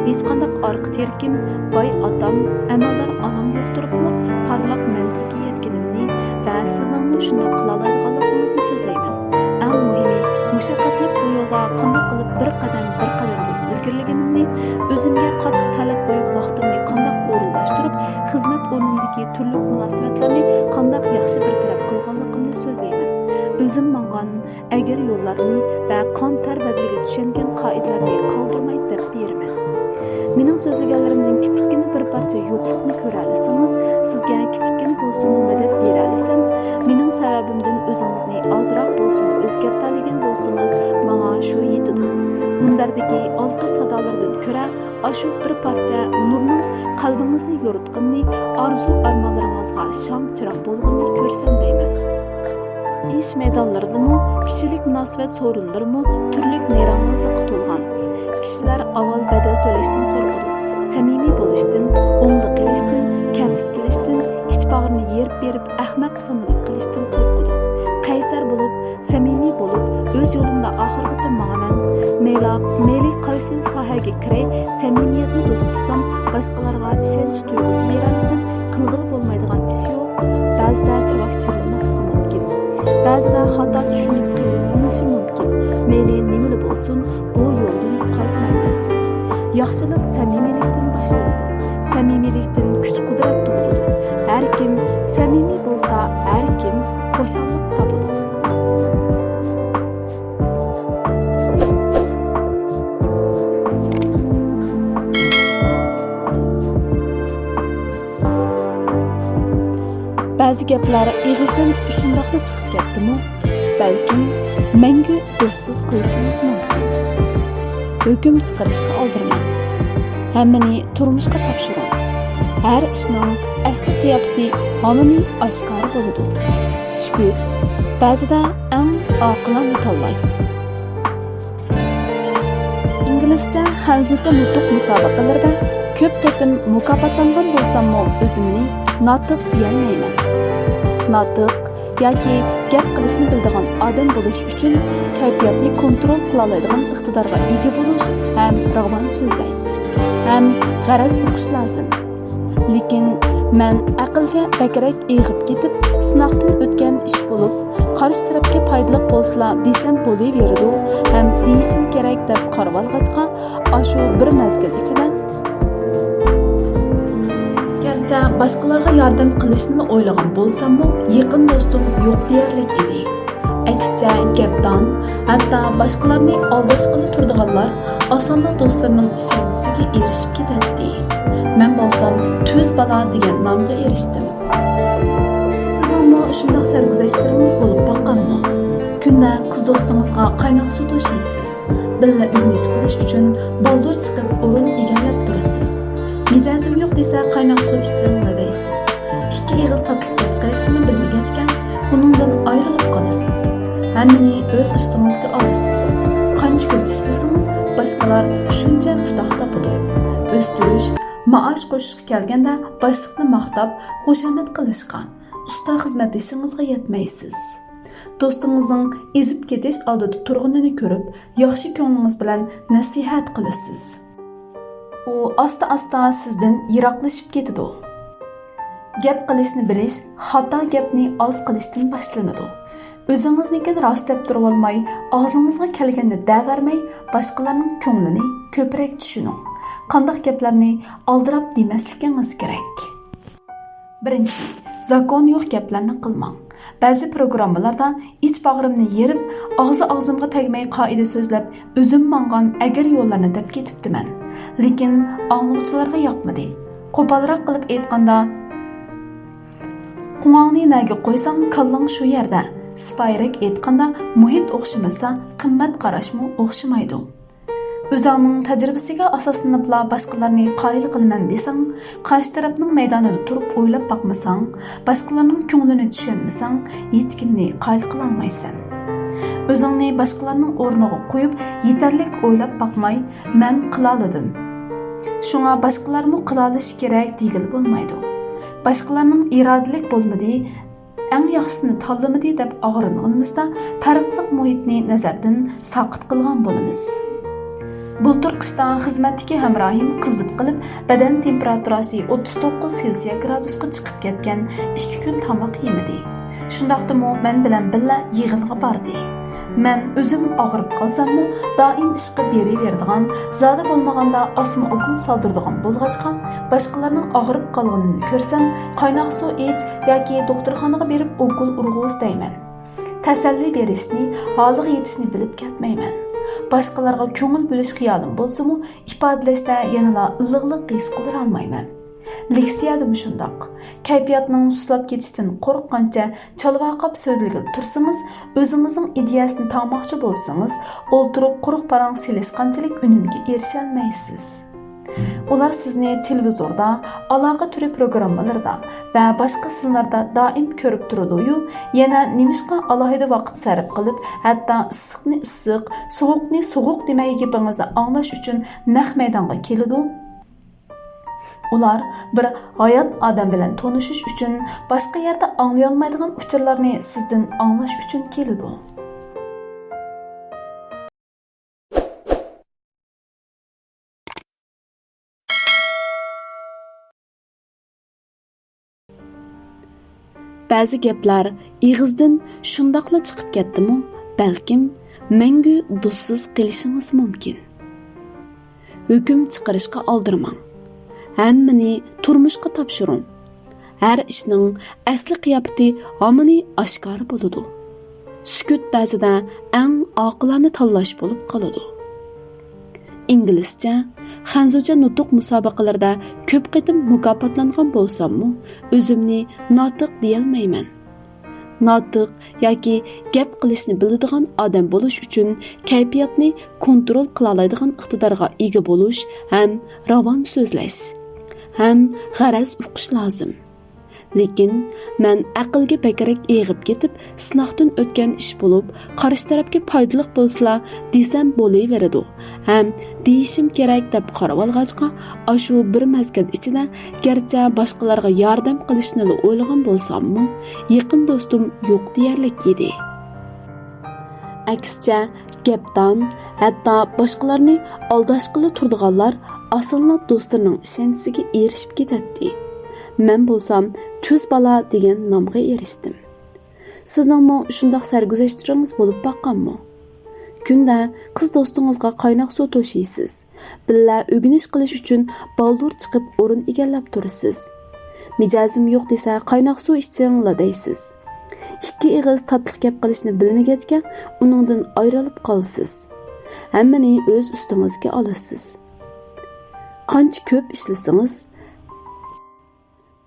ھېچقانداق ئارقا تىرىكىم، باي ئاتام، ئەمەلدار ئانام يوق تۇرۇپمۇ پارلاق مەنزىلگە يەتكىنىمنى ۋە سىزنىڭمۇ شۇنداق قىلالايدىغانلىقىڭىزنى سۆزلەيمەن. ئەڭ مۇھىمى، مۇشەققەتلىك بۇ يولدا قانداق قىلىپ بىر قەدەم، بىر قەدەم بولۇپ ئىلگىرىلىگىنىمنى، ئۆزۈمگە قاتتىق تەلەپ قويۇپ، ۋاقتىمنى قانداق ئورۇنلاشتۇرۇپ، خىزمەت ئورنۇمدىكى تۈرلۈك مۇناسىۋەتلەرنى قانداق ياخشى بىر تەرەپ قىلغانلىقىمنى سۆزلەيمەن. ئۆزۈم ماڭغان ئەگرى يوللارنى ۋە قان تەر بەدىلىگە چۈشەنگەن قائىدىلەرنى قالدۇرماي دەپ بېرىمەن. مېنىڭ سۆزلىگەنلىرىمدىن كىچىككىنە بىر پارچە يوقلۇقنى كۆرەلىسىڭىز، سىزگە كىچىككىنە بولسىمۇ مەدەت بېرەلىسەم، مېنىڭ سەۋەبىمدىن ئۆزىڭىزنى ئازراق بولسىمۇ ئۆزگەرتەلىگەن بولسىڭىز، ماڭا شۇ يېتىدۇ. مۇنبەردىكى ئالقىش سادالىرىدىن كۆرە، ئاشۇ بىر پارچە نۇرنىڭ قەلبىڭىزنى يورۇتقىنىنى، ئارزۇ-ئارمانلىرىڭىزغا شاڭ-چىراغ بولغىنىنى كۆرسەم دەيمەن. ئىش مەيدانلىرىدىمۇ، كىشىلىك مۇناسىۋەت سورۇنلىرىمۇ تۈرلۈك نەيرەڭلىققا تولغان. كىشىلەر ئاۋۋال بەدەل تۆلەشتىن قورقىدۇ، سەمىمىي بولۇشتىن، ئوڭدا قېلىشتىن، كەمسىتىلىشتىن، ئىچ باغرىنى يېرىپ بېرىپ ئەخمەق سانىلىپ قېلىشتىن قورقىدۇ. قەيسەر بولۇپ، سەمىمىي بولۇپ، ئۆز يولۇمدا ئاخىرغىچە ماڭىمەن. مەيلى، مەيلى قايسىلا ساھەگە كىرەي، سەمىمىيەتنى دوست تۇتسام، باشقىلارغا ئىشەنچ تۇيغۇسى بېرەلىسەم، قىلغىلى بولمايدىغان ئىش يوق. بەزىدە چاۋاك چېلىنماسلىقى مۇمكىن. بەزىدە خاتا چۈشىنىپ قېلىنىشى مۇمكىن. مەيلى نېمىلا بولسۇن، بۇ يولدىن قايتمايمەن. ياخشىلىق سەمىمىيلىكتىن باشلىنىدۇ. سەمىمىيلىكتىن كۈچ-قۇدرەت تۇغۇلىدۇ. ھەر كىم سەمىمىي بولسا، ھەر كىم خۇشاللىق تاپىدۇ. بەزى گەپلەر ئېغىزدىن شۇنداقلا چىقىپ كەتتىمۇ؟ بەلكىم مەڭگۈ دوستسىز قېلىشىمىز مۇمكىن. ھۆكۈم چىقىرىشقا ئالدىرىماڭ. ھەممىنى تۇرمۇشقا تاپشۇرۇڭ. ھەر ئىشنىڭ ئەسلى قىياپىتى ھامان ئاشكارا بولىدۇ. سۈكۈت بەزىدە ئەڭ ئاقىلانە تاللاش. ئىنگلىزچە، خەنزۇچە نۇتۇق مۇسابىقىلىرىدە كۆپ قېتىم مۇكاپاتلانغان بولساممۇ، ئۆزۈمنى ناتىق دېيەلمەيمەن. ناتىق ياكى گەپ قىلىشنى بىلىدىغان ئادەم بولۇش ئۈچۈن كەيپىياتنى كونترول قىلالايدىغان ئىقتىدارغا ئىگە بولۇش ھەم راۋان سۆزلەش ھەم غەرەز ئۇقۇش لازىم. لېكىن مەن ئەقىلگە بەكرەك ئېغىپ كېتىپ، سىناقتىن ئۆتكەن ئىش بولۇپ، قارشى تەرەپكە پايدىلىق بولسىلا دېسەم بولۇۋېرىدۇ ھەم دېيىشىم كېرەك دەپ قارىۋالغاچقا، ئاشۇ بىر مەزگىل ئىچىدە گەرچە باشقىلارغا ياردەم قىلىشنىلا ئويلىغان بولساممۇ، يېقىن دوستۇم يوق دېيەرلىك ئىدى. ئەكسىچە، گەپدان، ھەتتا باشقىلارنى ئالداشقىلى تۇرىدىغانلار ئاسانلا دوستلىرىنىڭ ئىشەنچىسىگە ئېرىشىپ كېتەتتى. مەن بولسام تۈز بالا دېگەن نامغا ئېرىشتىم. سىزنىڭمۇ شۇنداق سەرگۈزەشتلىرىڭىز بولۇپ باققانمۇ؟ كۈندە قىز دوستىڭىزغا قايناق سۇ توشۇيسىز. بىللە ئۆگىنىش قىلىش ئۈچۈن بالدۇر چىقىپ ئورۇن ئىگىلەپ تۇرىسىز. مىجەزىم يوق دېسە، قايناق سۇ ئىچىڭلار دەيسىز. ئىككى ئېغىز تاتلىق گەپ قىلىشنىمۇ بىلمىگەچكە، ئۇنىڭدىن ئايرىلىپ قالىسىز. ھەممىنى ئۆز ئۈستىڭىزگە ئالىسىز. قانچە كۆپ ئىشلىسىڭىز، باشقىلار شۇنچە پۇتاق تاپىدۇ. ئۆستۈرۈش، مائاش قوشۇشقا كەلگەندە باشلىقنى ماختاپ، خۇشامەت قىلىشقا، ئۇستا خىزمەتدىشىڭىزغا يەتمەيسىز. دوستىڭىزنىڭ ئېزىپ كېتىش ئالدىدا تۇرغىنىنى كۆرۈپ، ياخشى كۆڭلىڭىز بىلەن نەسىھەت قىلىسىز. ئۇ ئاستا-ئاستا سىزدىن يىراقلىشىپ كېتىدۇ. گەپ قىلىشنى بىلىش خاتا گەپنى ئاز قىلىشتىن باشلىنىدۇ. ئۆزىڭىزنىڭكىنى راست دەپ تۇرۇۋالماي، ئاغزىڭىزغا كەلگەننى دەۋەرمەي، باشقىلارنىڭ كۆڭلىنى كۆپرەك چۈشىنىڭ. قانداق گەپلەرنى ئالدىراپ دېمەسلىكىڭىز كېرەك. بىرىنچى، زاكونى يوق گەپلەرنى قىلماڭ. بەزى پروگراممىلاردا ئىچ باغرىمنى يېرىپ، ئاغزى ئاغزىمغا تەگمەي قائىدە سۆزلەپ، ئۆزۈم ماڭغان ئەگرى يوللارنى دەپ كېتىپتىمەن. لېكىن ئاڭلىغۇچىلارغا ياقمىدى. قوپالراق قىلىپ ئېيتقاندا، قوڭاڭنى نەگە قويساڭ، كاللاڭ شۇ يەردە. سىپايىرەك ئېيتقاندا، مۇھىت ئوخشىمىسا، قىممەت قاراشمۇ ئوخشىمايدۇ. ئۆزۈڭنىڭ تەجرىبىسىگە ئاساسلىنىپلا باشقىلارنى قايىل قىلىمەن دېسەڭ، قارشى تەرەپنىڭ مەيدانىدا تۇرۇپ ئويلاپ باقمىساڭ، باشقىلارنىڭ كۆڭلىنى چۈشەنمىسەڭ، ھېچكىمنى قايىل قىلالمايسەن. ئۆزۈڭنى باشقىلارنىڭ ئورنىغا قويۇپ، يېتەرلىك ئويلاپ باقماي، «مەن قىلالىدىم، شۇڭا باشقىلارمۇ قىلالىشى كېرەك» دېگىلى بولمايدۇ. باشقىلارنىڭ ئىرادىلىك بولمىدى، ئەڭ ياخشىسىنى تاللىمىدى دەپ ئاغرىنغىنىمىزدا، پەرقلىق مۇھىتنى نەزەردىن ساقىت قىلغان بولىمىز. بۇلتۇر قىشتا خىزمەتتىكى ھەمراھىم قىزىپ قېلىپ، بەدەن تېمپېراتۇراسى ئوتتۇز توققۇز سېلسىيە گرادۇسقا چىقىپ كەتكەن، ئىككى كۈن تاماق يېمىدى. شۇنداقتىمۇ مەن بىلەن بىللە يىغىنغا باردى. مەن ئۆزۈم ئاغرىپ قالساممۇ، دائىم ئىشقا بېرىۋېرىدىغان، زادى بولمىغاندا ئاسما ئوكۇل سالدۇرىدىغان بولغاچقا، باشقىلارنىڭ ئاغرىپ قالغىنىنى كۆرسەم، قايناق سۇ ئىچ ياكى دوختۇرخانىغا بېرىپ ئوكۇل ئۇرغۇز دەيمەن. تەسەللى بېرىشنى، ھالىغا يېتىشنى بىلىپ كەتمەيمەن. باشقىلارغا كۆڭۈل بۆلۈش خىيالىم بولسىمۇ، ئىپادىلەشتە يەنىلا ئىللىقلىق ھېس قىلدۇرالمايمەن. لېكسىيەدىمۇ شۇنداق. كەيپىياتنىڭ سۇسلاپ كېتىشتىن قورققانچە چالۋاقاپ سۆزلىگىلى تۇرسىڭىز، ئۆزىڭىزنىڭ ئىدىيەسىنى تاڭماقچى بولسىڭىز، ئولتۇرۇپ قۇرۇق پاراڭ سېلىشقانچىلىك ئۈنۈمگە ئېرىشەلمەيسىز. ئۇلار سىزنى تېلېۋىزوردا، ئالاقە تۈرى پروگراممىلىرىدا ۋە باشقا سىنلاردا دائىم كۆرۈپ تۇرىدۇ-يۇ، يەنە نېمىشقا ئالاھىدە ۋاقىت سەرپ قىلىپ، ھەتتا ئىسسىقنى ئىسسىق، سوغۇقنى سوغۇق دېمەي گېپىڭىزنى ئاڭلاش ئۈچۈن نەق مەيدانغا كېلىدۇ؟ ئۇلار بىر ھايات ئادەم بىلەن تونۇشۇش ئۈچۈن باشقا يەردە ئاڭلىيالمايدىغان ئۇچۇرلارنى سىزدىن ئاڭلاش ئۈچۈن كېلىدۇ. بەزى گەپلەر ئېغىزدىن شۇنداقلا چىقىپ كەتتىمۇ، بەلكىم مەڭگۈ دوستسىز قېلىشىڭىز مۇمكىن. ھۆكۈم چىقىرىشقا ئالدىرىماڭ. ھەممىنى تۇرمۇشقا تاپشۇرۇڭ. ھەر ئىشنىڭ ئەسلى قىياپىتى ھامان ئاشكارا بولىدۇ. سۈكۈت بەزىدە ئەڭ ئاقىلانە تاللاش بولۇپ قالىدۇ. ئىنگلىزچە، خەنزۇچە نۇتۇق مۇسابىقىلىرىدە كۆپ قېتىم مۇكاپاتلانغان بولساممۇ، ئۆزۈمنى ناتىق دېيەلمەيمەن. ناتىق ياكى گەپ قىلىشنى بىلىدىغان ئادەم بولۇش ئۈچۈن كەيپىياتنى كونترول قىلالايدىغان ئىقتىدارغا ئىگە بولۇش ھەم راۋان سۆزلەش، ھەم غەرەز ئۇقۇش لازىم. لېكىن مەن ئەقىلگە بەكرەك ئېغىپ كېتىپ، سىناقتىن ئۆتكەن ئىش بولۇپ، قارشى تەرەپكە پايدىلىق بولسىلا دېسەم بولۇۋېرىدۇ ھەم دېيىشىم كېرەك دەپ قارىۋالغاچقا، ئاشۇ بىر مەزگىل ئىچىدە گەرچە باشقىلارغا ياردەم قىلىشنىلا ئويلىغان بولساممۇ، يېقىن دوستۇم يوق دېيەرلىك ئىدى. ئەكسىچە، گەپدان، ھەتتا باشقىلارنى ئالداشقىلى تۇرىدىغانلار ئاسانلا دوستلىرىنىڭ ئىشەنچىسىگە ئېرىشىپ كېتەتتى. مەن بولسام تۈز بالا دېگەن نامغا ئېرىشتىم. سىزنىڭمۇ شۇنداق سەرگۈزەشتلىرىڭىز بولۇپ باققانمۇ؟ كۈندە قىز دوستىڭىزغا قايناق سۇ توشۇيسىز. بىللە ئۆگىنىش قىلىش ئۈچۈن بالدۇر چىقىپ ئورۇن ئىگىلەپ تۇرىسىز. مىجەزىم يوق دېسە، قايناق سۇ ئىچىڭلا دەيسىز. ئىككى ئېغىز تاتلىق گەپ قىلىشنى بىلمىگەچكە، ئۇنىڭدىن ئايرىلىپ قالىسىز. ھەممىنى ئۆز ئۈستىڭىزگە ئالىسىز. قانچە كۆپ ئىشلىسىڭىز،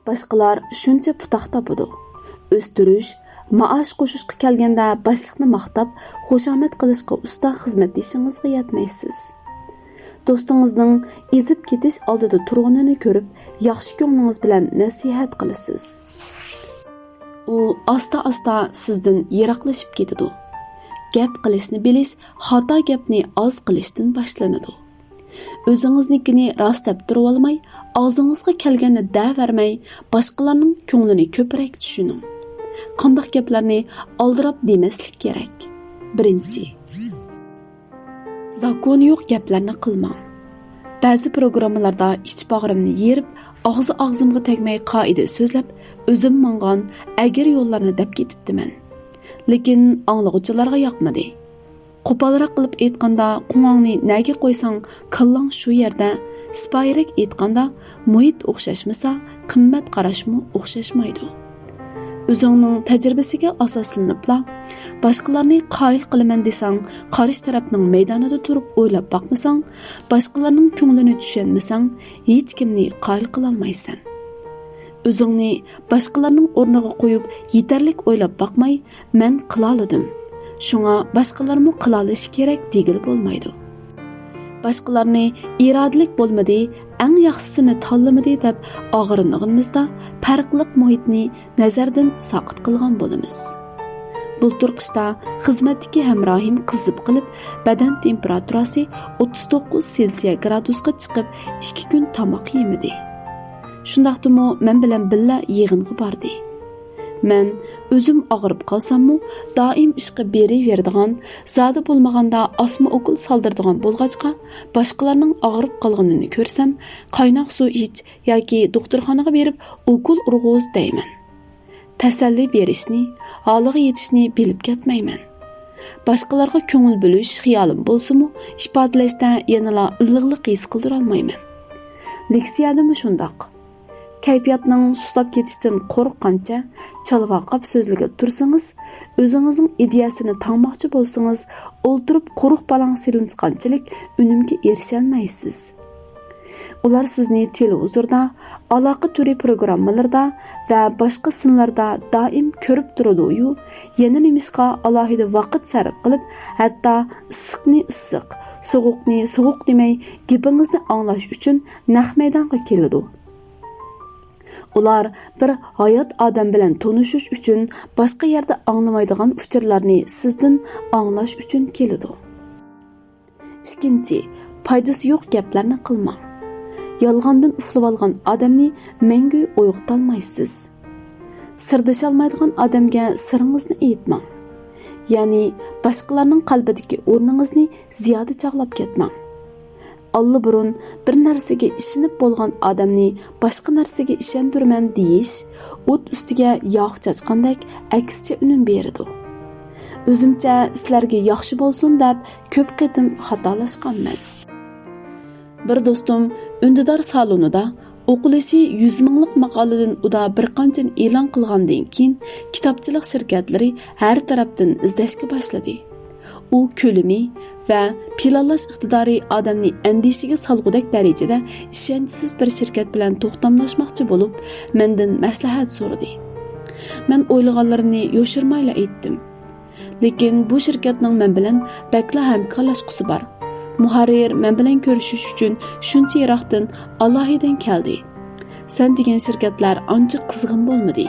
باشقىلار شۇنچە پۇتاق تاپىدۇ. ئۆستۈرۈش، مائاش قوشۇشقا كەلگەندە باشلىقنى ماختاپ، خۇشامەت قىلىشقا ئۇستا خىزمەتدىشىڭىزغا يەتمەيسىز. دوستىڭىزنىڭ ئېزىپ كېتىش ئالدىدا تۇرغىنىنى كۆرۈپ، ياخشى كۆڭلىڭىز بىلەن نەسىھەت قىلىسىز. ئۇ ئاستا-ئاستا سىزدىن يىراقلىشىپ كېتىدۇ. گەپ قىلىشنى بىلىش خاتا گەپنى ئاز قىلىشتىن باشلىنىدۇ. ئۆزىڭىزنىڭكىنى راست دەپ تۇرۇۋالماي، ئاغزىڭىزغا كەلگەننى دەۋەرمەي، باشقىلارنىڭ كۆڭلىنى كۆپرەك چۈشىنىڭ. قانداق گەپلەرنى ئالدىراپ دېمەسلىك كېرەك؟ بىرىنچى، زاكونى يوق گەپلەرنى قىلماڭ. بەزى پروگراممىلاردا ئىچ باغرىمنى يېرىپ، ئاغزى ئاغزىمغا تەگمەي قائىدە سۆزلەپ، ئۆزۈم ماڭغان ئەگرى يوللارنى دەپ كېتىپتىمەن. لېكىن ئاڭلىغۇچىلارغا ياقمىدى. قوپالراق قىلىپ ئېيتقاندا، قوڭاڭنى نەگە قويساڭ، كاللاڭ شۇ يەردە. سىپايىرەك ئېيتقاندا، مۇھىت ئوخشاشمىسا، قىممەت قاراشمۇ ئوخشاشمايدۇ. ئۆزۈڭنىڭ تەجرىبىسىگە ئاساسلىنىپلا، باشقىلارنى قايىل قىلىمەن دېسەڭ، قارشى تەرەپنىڭ مەيدانىدا تۇرۇپ ئويلاپ باقمىساڭ، باشقىلارنىڭ كۆڭلىنى چۈشەنمىسەڭ، ھېچكىمنى قايىل قىلالمايسەن. ئۆزۈڭنى باشقىلارنىڭ ئورنىغا قويۇپ، يېتەرلىك ئويلاپ باقماي، «مەن قىلالىدىم، شۇڭا باشقىلارمۇ قىلالىشى كېرەك» دېگىلى بولمايدۇ. باشقىلارنى ئىرادىلىك بولمىدى، ئەڭ ياخشىسىنى تاللىمىدى دەپ ئاغرىنىدىغىنىمىزدا، پەرقلىق مۇھىتنى نەزەردىن ساقىت قىلغان بولىمىز. بۇلتۇرقۇشتا خىزمەتتىكى ھەمراھىم قىزىپ قېلىپ، بەدەن تېمپېراتۇراسى ئوتتۇز توققۇز سېلسىيە گرادۇسقا چىقىپ، ئىككى كۈن تاماق يېمىدى. شۇنداقتىمۇ مەن بىلەن بىللە يىغىنغا باردى. مەن ئۆزۈم ئاغرىپ قالساممۇ، دائىم ئىشقا بېرىۋېرىدىغان، زادى بولمىغاندا ئاسما ئوكۇل سالدۇرىدىغان بولغاچقا، باشقىلارنىڭ ئاغرىپ قالغىنىنى كۆرسەم، قايناق سۇ ئىچ ياكى دوختۇرخانىغا بېرىپ ئوكۇل ئۇرغۇز دەيمەن. تەسەللى بېرىشنى، ھالىغا يېتىشنى بىلىپ كەتمەيمەن. باشقىلارغا كۆڭۈل بۆلۈش خىيالىم بولسىمۇ، ئىپادىلەشتە يەنىلا ئىللىقلىق ھېس قىلدۇرالمايمەن. لېكسىيەدىمۇ شۇنداق. كەيپىياتنىڭ سۇسلاپ كېتىشتىن قورققانچە، چالۋاقاپ سۆزلىگىلى تۇرسىڭىز، ئۆزىڭىزنىڭ ئىدىيەسىنى تاڭماقچى بولسىڭىز، ئولتۇرۇپ قۇرۇق بالاڭ سېلىنچقانچىلىك ئۈنۈمگە ئېرىشەلمەيسىز. ئۇلار سىزنى تېلېۋىزوردا، ئالاقە تۈرى پروگراممىلىرىدا ۋە باشقا سىنلاردا دائىم كۆرۈپ تۇرىدۇ-يۇ، يەنە نېمىشقا ئالاھىدە ۋاقىت سەرپ قىلىپ، ھەتتا ئىسسىقنى ئىسسىق، سوغۇقنى سوغۇق دېمەي، گېپىڭىزنى ئاڭلاش ئۈچۈن نەق مەيدانغا كېلىدۇ. ئۇلار بىر ھايات ئادەم بىلەن تونۇشۇش ئۈچۈن، باشقا يەردە ئاڭلىمايدىغان ئۇچۇرلارنى سىزدىن ئاڭلاش ئۈچۈن كېلىدۇ. ئىككىنچى، پايدىسى يوق گەپلەرنى قىلماڭ. يالغاندىن ئۇخلىۋالغان ئادەمنى مەڭگۈ ئويغىتالمايسىز. سىردىشالمايدىغان ئادەمگە سىرىڭىزنى ئېيتماڭ. يەنى باشقىلارنىڭ قەلبىدىكى ئورنىڭىزنى زىيادە چاغلاپ كەتمەڭ. ئاللىبۇرۇن بىر نەرسىگە ئىشىنىپ بولغان ئادەمنى باشقا نەرسىگە ئىشەندۈرىمەن دېيىش ئوت ئۈستىگە ياغ چاچقاندەك ئەكسىچە ئۈنۈم بېرىدۇ. ئۆزۈمچە سىلەرگە ياخشى بولسۇن دەپ كۆپ قېتىم خاتالاشقانمەن. بىر دوستۇم ئۈندىدار سالونىدا ئوقۇلۇشى يۈز مىڭلىق ماقالىدىن ئۇدا بىر قانچىنى ئېلان قىلغاندىن كېيىن، كىتابچىلىق شىركەتلىرى ھەر تەرەپتىن ئىزدەشكە باشلىدى. ئۇ كۆلىمى ۋە پىلانلاش ئىقتىدارى ئادەمنى ئەندىشىگە سالغۇدەك دەرىجىدە ئىشەنچسىز بىر شىركەت بىلەن توختاملاشماقچى بولۇپ، مەندىن مەسلىھەت سورىدى. مەن ئويلىغانلىرىمنى يوشۇرمايلا ئېيتتىم. لېكىن بۇ شىركەتنىڭ مەن بىلەن بەكلا ھەمكارلاشقۇسى بار. مۇھەررىر مەن بىلەن كۆرۈشۈش ئۈچۈن شۇنچە يىراقتىن ئالاھىدەن كەلدى. سەن دېگەن شىركەتلەر ئانچە قىزغىن بولمىدى.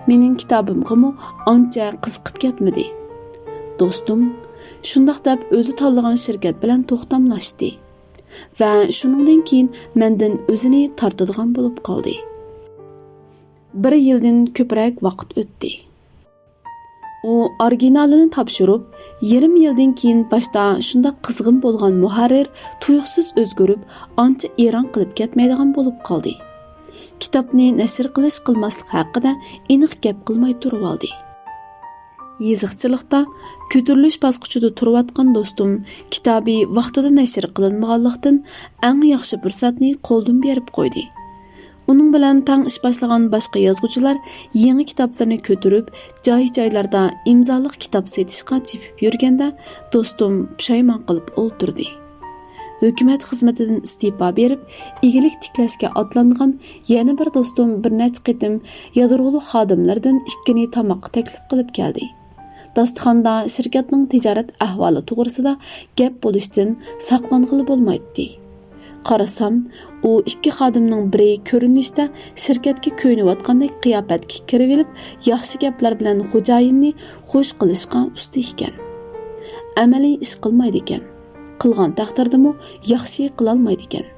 مېنىڭ كىتابىمغىمۇ ئانچە قىزىقىپ كەتمىدى. دوستۇم شۇنداق دەپ ئۆزى تاللىغان شىركەت بىلەن توختاملاشتى ۋە شۇنىڭدىن كېيىن مەندىن ئۆزىنى تارتىدىغان بولۇپ قالدى. بىر يىلدىن كۆپرەك ۋاقىت ئۆتتى. ئۇ ئورىگىنالىنى تاپشۇرۇپ، يېرىم يىلدىن كېيىن باشتا شۇنداق قىزغىن بولغان مۇھەررىر تۇيۇقسىز ئۆزگىرىپ، ئانچە ئېرەن قىلىپ كەتمەيدىغان بولۇپ قالدى. كىتابنى نەشر قىلىش قىلماسلىق ھەققىدە ئېنىق گەپ قىلماي تۇرۇۋالدى. يېزىقچىلىقتا كۆتۈرۈلۈش باسقۇچىدا تۇرۇۋاتقان دوستۇم كىتابى ۋاقتىدا نەشر قىلىنمىغانلىقتىن، ئەڭ ياخشى پۇرسەتنى قولدىن بېرىپ قويدى. ئۇنىڭ بىلەن تەڭ ئىش باشلىغان باشقا يازغۇچىلار يېڭى كىتابلىرىنى كۆتۈرۈپ، جاي-جايلاردا ئىمزالىق كىتاب سېتىشقا چېپىپ يۈرگەندە، دوستۇم پۇشايمان قىلىپ ئولتۇردى. ھۆكۈمەت خىزمىتىدىن ئىستېپا بېرىپ، ئىگىلىك تىكلەشكە ئاتلانغان يەنە بىر دوستۇم بىر نەچچە قېتىم يادرولۇق خادىملىرىدىن ئىككىنى تاماققا تەكلىپ قىلىپ كەلدى. داستىخاندا شىركەتنىڭ تىجارەت ئەھۋالى توغرىسىدا گەپ بولۇشتىن ساقلانغىلى بولمايتتى. قارىسام، ئۇ ئىككى خادىمنىڭ بىرى كۆرۈنۈشتە شىركەتكە كۆيۈنۈۋاتقاندەك قىياپەتكە كىرىۋېلىپ، ياخشى گەپلەر بىلەن خوجايىننى خۇش قىلىشقا ئۇستا ئىكەن. ئەمەلىي ئىش قىلمايدىكەن. قىلغان تەقدىردىمۇ ياخشى قىلالمايدىكەن.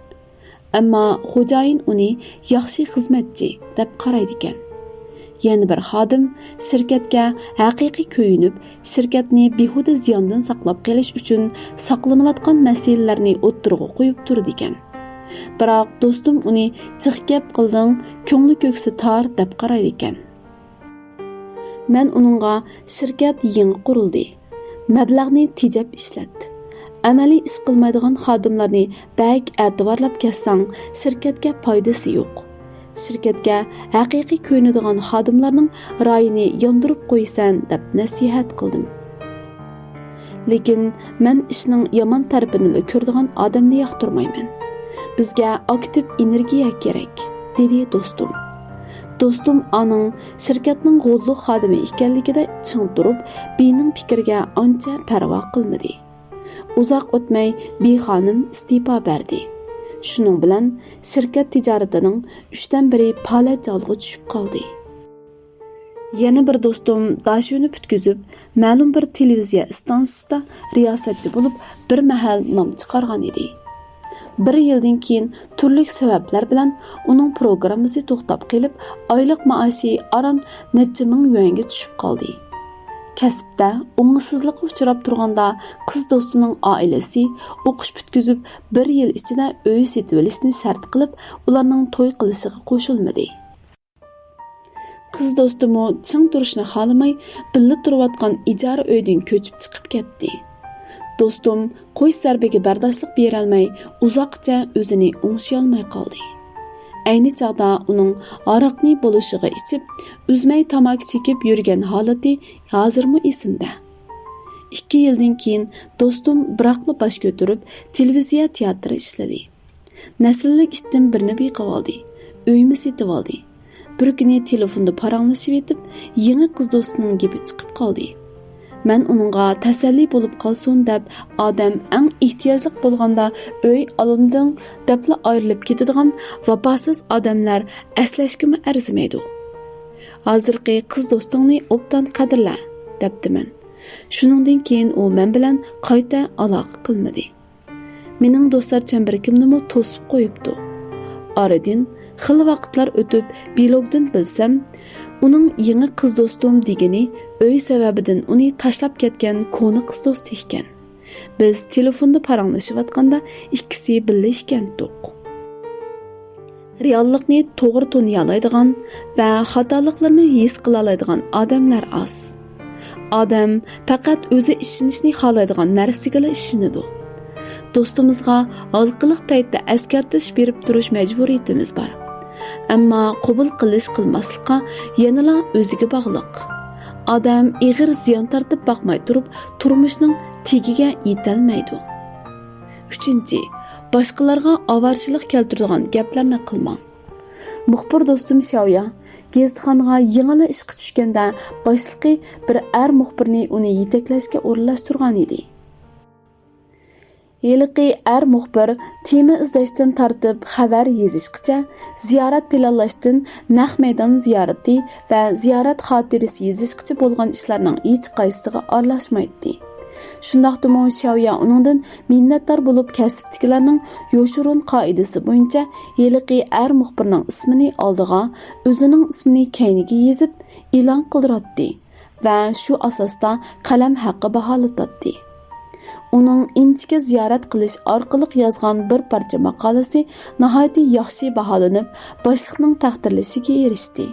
ئەمما خوجايىن ئۇنى ياخشى خىزمەتچى دەپ قارايدىكەن. يەنە بىر خادىم شىركەتكە ھەقىقىي كۆيۈنۈپ، شىركەتنى بىھۇدە زىياندىن ساقلاپ قېلىش ئۈچۈن ساقلىنىۋاتقان مەسىلىلەرنى ئوتتۇرىغا قويۇپ تۇرىدىكەن. بىراق دوستۇم ئۇنى «جىق گەپ قىلدىڭ، كۆڭلى كۆكسى تار» دەپ قارايدىكەن. مەن ئۇنىڭغا «شىركەت يېڭى قۇرۇلدى، مەبلەغنى تېجەپ ئىشلەت، ئەمەلىي ئىش قىلمايدىغان خادىملارنى بەك ئەتىۋارلاپ كەتسەڭ، شىركەتكە پايدىسى يوق. شىركەتكە ھەقىقىي كۆيۈنىدىغان خادىملارنىڭ رايىنى ياندۇرۇپ قويىسەن» دەپ نەسىھەت قىلدىم. لېكىن مەن ئىشنىڭ يامان تەرىپىنىلا كۆرىدىغان ئادەمنى ياقتۇرمايمەن. «بىزگە ئاكتىپ ئېنېرگىيە كېرەك» دېدى دوستۇم. دوستۇم ئانىڭ شىركەتنىڭ غوللۇق خادىمى ئىكەنلىكىدە چىڭ تۇرۇپ، بىنىڭ پىكرىگە ئانچە پەرۋا قىلمىدى. ئۇزاق ئۆتمەي بى خانىم ئىستېپا بەردى. شۇنىڭ بىلەن شىركەت تىجارىتىنىڭ ئۈچتىن بىرى پالەچ ھالغا چۈشۈپ قالدى. يەنە بىر دوستۇم داشۆنى پۈتكۈزۈپ، مەلۇم بىر تېلېۋىزىيە ئىستانسىسىدا رىياسەتچى بولۇپ، بىر مەھەل نام چىقارغان ئىدى. بىر يىلدىن كېيىن تۈرلۈك سەۋەبلەر بىلەن ئۇنىڭ پروگراممىسى توختاپ قېلىپ، ئايلىق مائاشى ئاران نەچچە مىڭ يۈەنگە چۈشۈپ قالدى. كەسىپتە ئوڭۇشسىزلىققا ئۇچراپ تۇرغاندا، قىز دوستىنىڭ ئائىلىسى ئوقۇش پۈتكۈزۈپ، بىر يىل ئىچىدە ئۆي سېتىۋېلىشنى شەرت قىلىپ، ئۇلارنىڭ توي قىلىشىغا قوشۇلمىدى. قىز دوستىمۇ چىڭ تۇرۇشنى خالىماي، بىللە تۇرۇۋاتقان ئىجارە ئۆيدىن كۆچۈپ چىقىپ كەتتى. دوستۇم قوش زەربىگە بەرداشلىق بېرەلمەي، ئۇزاققىچە ئۆزىنى ئوڭشىيالماي قالدى. ئەينى چاغدا ئۇنىڭ ھاراقنى بولۇشىغا ئىچىپ، ئۈزمەي تاماكا چېكىپ يۈرگەن ھالىتى ھازىرمۇ ئېسىمدە. ئىككى يىلدىن كېيىن دوستۇم بىراقلا باش كۆتۈرۈپ، تېلېۋىزىيە تىياتىرى ئىشلىدى. نەسىللىك ئىتتىن بىرنى بېقىۋالدى. ئۆيمۇ سېتىۋالدى. بىر كۈنى تېلېفوندا پاراڭلىشىۋېتىپ، يېڭى قىز دوستىنىڭ گېپى چىقىپ قالدى. مەن ئۇنىڭغا تەسەللى بولۇپ قالسۇن دەپ، ئادەم ئەڭ ئېھتىياجلىق بولغاندا ئۆي ئالمىدىڭ دەپلا ئايرىلىپ كېتىدىغان ۋاپاسىز ئادەملەر ئەسلەشكىمۇ ئەرزىمەيدۇ. ھازىرقى قىز دوستۇڭنى ئوبدان قەدىرلە، دەپتىمەن. شۇنىڭدىن كېيىن ئۇ مەن بىلەن قايتا ئالاقە قىلمىدى. مېنىڭ دوستلار چەمبىرىكىمنىمۇ توسۇپ قويۇپتۇ. ئارىدىن خېلى ۋاقىتلار ئۆتۈپ، بىلوگدىن بىلسەم، ئۇنىڭ يېڭى قىز دوستۇم دېگىنى ئۆي سەۋەبىدىن ئۇنى تاشلاپ كەتكەن كونا قىز دوستى ئىكەن. بىز تېلېفوندا پاراڭلىشىۋاتقاندا ئىككىسى بىللە ئىكەنتۇق. رېئاللىقنى توغرا تونۇيالايدىغان ۋە خاتالىقلىرىنى ھېس قىلالايدىغان ئادەملەر ئاز. ئادەم پەقەت ئۆزى ئىشىنىشنى خالايدىغان نەرسىگىلا ئىشىنىدۇ. دوستىمىزغا ھالقىلىق پەيتتە ئەسكەرتىش بېرىپ تۇرۇش مەجبۇرىيىتىمىز بار. ئەمما قوبۇل قىلىش قىلماسلىققا يەنىلا ئۆزىگە باغلىق. ئادەم ئېغىر زىيان تارتىپ باقماي تۇرۇپ، تۇرمۇشنىڭ تېگىگە يېتەلمەيدۇ. ئۈچىنچى، باشقىلارغا ئاۋارىچىلىق كەلتۈرىدىغان گەپلەرنى قىلماڭ. مۇخبىر دوستۇم شياۋيا گېزىتخانىغا يېڭىلا ئىشقا چۈشكەندە، باشلىقى بىر ئەر مۇخبىرنى ئۇنى يېتەكلەشكە ئورۇنلاشتۇرغان ئىدى. ھېلىقى ئەر مۇخبىر تېما ئىزدەشتىن تارتىپ خەۋەر يېزىشقىچە، زىيارەت پىلانلاشتىن نەق مەيدان زىيارىتى ۋە زىيارەت خاتىرىسى يېزىشقىچە بولغان ئىشلارنىڭ ھېچقايسىسىغا ئارىلاشمايتتى. شۇنداقتىمۇ شياۋيا ئۇنىڭدىن مىننەتدار بولۇپ، كەسىپتىكىلەرنىڭ يوشۇرۇن قائىدىسى بويىچە ھېلىقى ئەر مۇخبىرنىڭ ئىسمىنى ئالدىغا، ئۆزىنىڭ ئىسمىنى كەينىگە يېزىپ ئېلان قىلدۇراتتى ۋە شۇ ئاساستا قەلەم ھەققى باھالىتاتتى. ئۇنىڭ ئىنچىكە زىيارەت قىلىش ئارقىلىق يازغان بىر پارچە ماقالىسى ناھايىتى ياخشى باھالىنىپ، باشلىقنىڭ تەقدىرلىشىگە ئېرىشتى.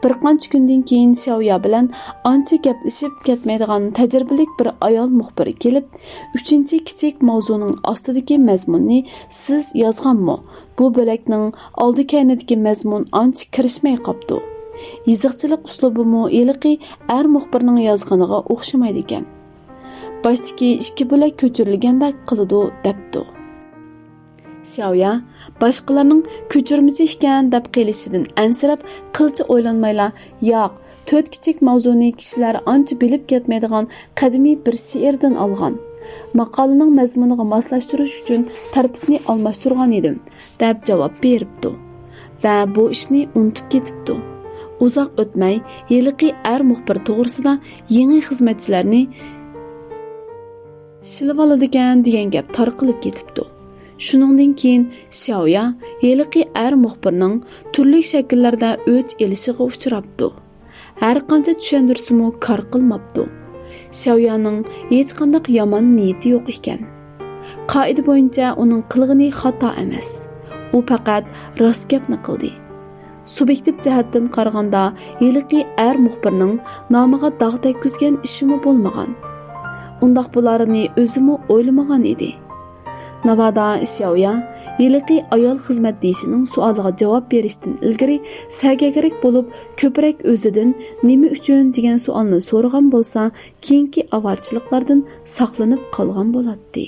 بىر قانچە كۈندىن كېيىن شياۋيا بىلەن ئانچە گەپلىشىپ كەتمەيدىغان تەجرىبىلىك بىر ئايال مۇخبىر كېلىپ، ئۈچىنچى كىچىك ماۋزۇنىڭ ئاستىدىكى مەزمۇننى سىز يازغانمۇ؟ بۇ بۆلەكنىڭ ئالدى كەينىدىكى مەزمۇن ئانچە كىرىشمەي قاپتۇ. يېزىقچىلىق ئۇسلۇبىمۇ ھېلىقى ئەر مۇخبىرنىڭ يازغىنىغا ئوخشىمايدىكەن. باشتىكى ئىككى بۆلەك كۆچۈرۈلگەندەك قىلىدۇ، دەپتۇ. شياۋيا باشقىلارنىڭ كۆچۈرمىچى ئىكەن دەپ قېلىشىدىن ئەنسىرەپ، قىلچە ئويلانمايلا، ياق، تۆت كىچىك ماۋزۇنى كىشىلەر ئانچە بىلىپ كەتمەيدىغان قەدىمىي بىر شېئىردىن ئالغان. ماقالىنىڭ مەزمۇنىغا ماسلاشتۇرۇش ئۈچۈن تەرتىپنى ئالماشتۇرغان ئىدىم، دەپ جاۋاب بېرىپتۇ ۋە بۇ ئىشنى ئۇنتۇپ كېتىپتۇ. ئۇزاق ئۆتمەي، ھېلىقى ئەر مۇخبىر توغرىسىدا يېڭى خىزمەتچىلەرنى شىلىۋالىدىكەن دېگەن گەپ تارقىلىپ كېتىپتۇ. شۇنىڭدىن كېيىن شياۋيا ھېلىقى ئەر مۇخبىرنىڭ تۈرلۈك شەكىللەردە ئۆچ ئېلىشىغا ئۇچراپتۇ. ھەرقانچە چۈشەندۈرسىمۇ كار قىلماپتۇ. شياۋيانىڭ ھېچقانداق يامان نىيىتى يوق ئىكەن. قائىدە بويىچە ئۇنىڭ قىلغىنى خاتا ئەمەس. ئۇ پەقەت راست گەپنى قىلدى. سۇبيېكتىپ جەھەتتىن قارىغاندا، ھېلىقى ئەر مۇخبىرنىڭ نامىغا داغ تەگكۈزگەن ئىشىمۇ بولمىغان. ئۇنداق بولارىنى ئۆزىمۇ ئويلىمىغان ئىدى. ناۋادا شياۋيا ھېلىقى ئايال خىزمەتدىشىنىڭ سوئالىغا جاۋاب بېرىشتىن ئىلگىرى سەگەكرەك بولۇپ، كۆپرەك ئۆزىدىن، نېمە ئۈچۈن دېگەن سوئالنى سورىغان بولسا، كېيىنكى ئاۋارىچىلىقلاردىن ساقلىنىپ قالغان بولاتتى.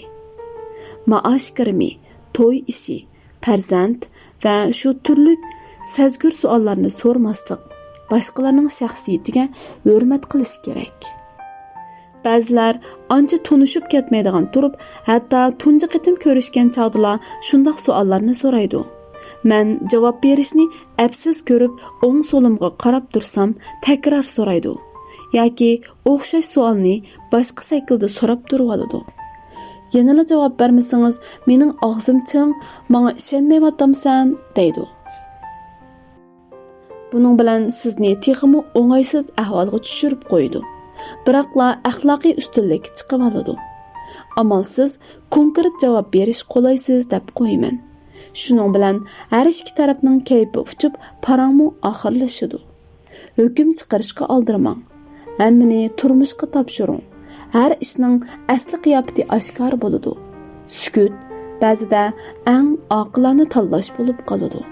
مائاش كىرىمى، توي ئىشى، پەرزەنت ۋە شۇ تۈرلۈك سەزگۈر سوئاللارنى سورىماسلىق، باشقىلارنىڭ شەخسىيىتىگە ھۆرمەت قىلىش كېرەك. بەزىلەر ئانچە تونۇشۇپ كەتمەيدىغان تۇرۇپ، ھەتتا تۇنجى قېتىم كۆرۈشكەن چاغدىلا شۇنداق سوئاللارنى سورايدۇ. مەن جاۋاب بېرىشنى ئەپسىز كۆرۈپ، ئوڭ-سولۇمغا قاراپ تۇرسام، تەكرار سورايدۇ. ياكى ئوخشاش سوئالنى باشقا شەكىلدە سوراپ تۇرۇۋالىدۇ. يەنىلا جاۋاب بەرمىسىڭىز، مېنىڭ ئاغزىم چىڭ، ماڭا ئىشەنمەيۋاتامسەن؟ دەيدۇ. بۇنىڭ بىلەن سىزنى تېخىمۇ ئوڭايسىز ئەھۋالغا چۈشۈرۈپ قويىدۇ. بىراقلا ئەخلاقىي ئۈستۈنلۈككە چىقىۋالىدۇ. ئامالسىز كونكرېت جاۋاب بېرىش قولايسىز دەپ قويىمەن. شۇنىڭ بىلەن ھەر ئىككى تەرەپنىڭ كەيپى ئۇچۇپ، پاراڭمۇ ئاخىرلىشىدۇ. ھۆكۈم چىقىرىشقا ئالدىرىماڭ. ھەممىنى تۇرمۇشقا تاپشۇرۇڭ. ھەر ئىشنىڭ ئەسلى قىياپىتى ئاشكارا بولىدۇ. سۈكۈت بەزىدە ئەڭ ئاقىلانە تاللاش بولۇپ قالىدۇ.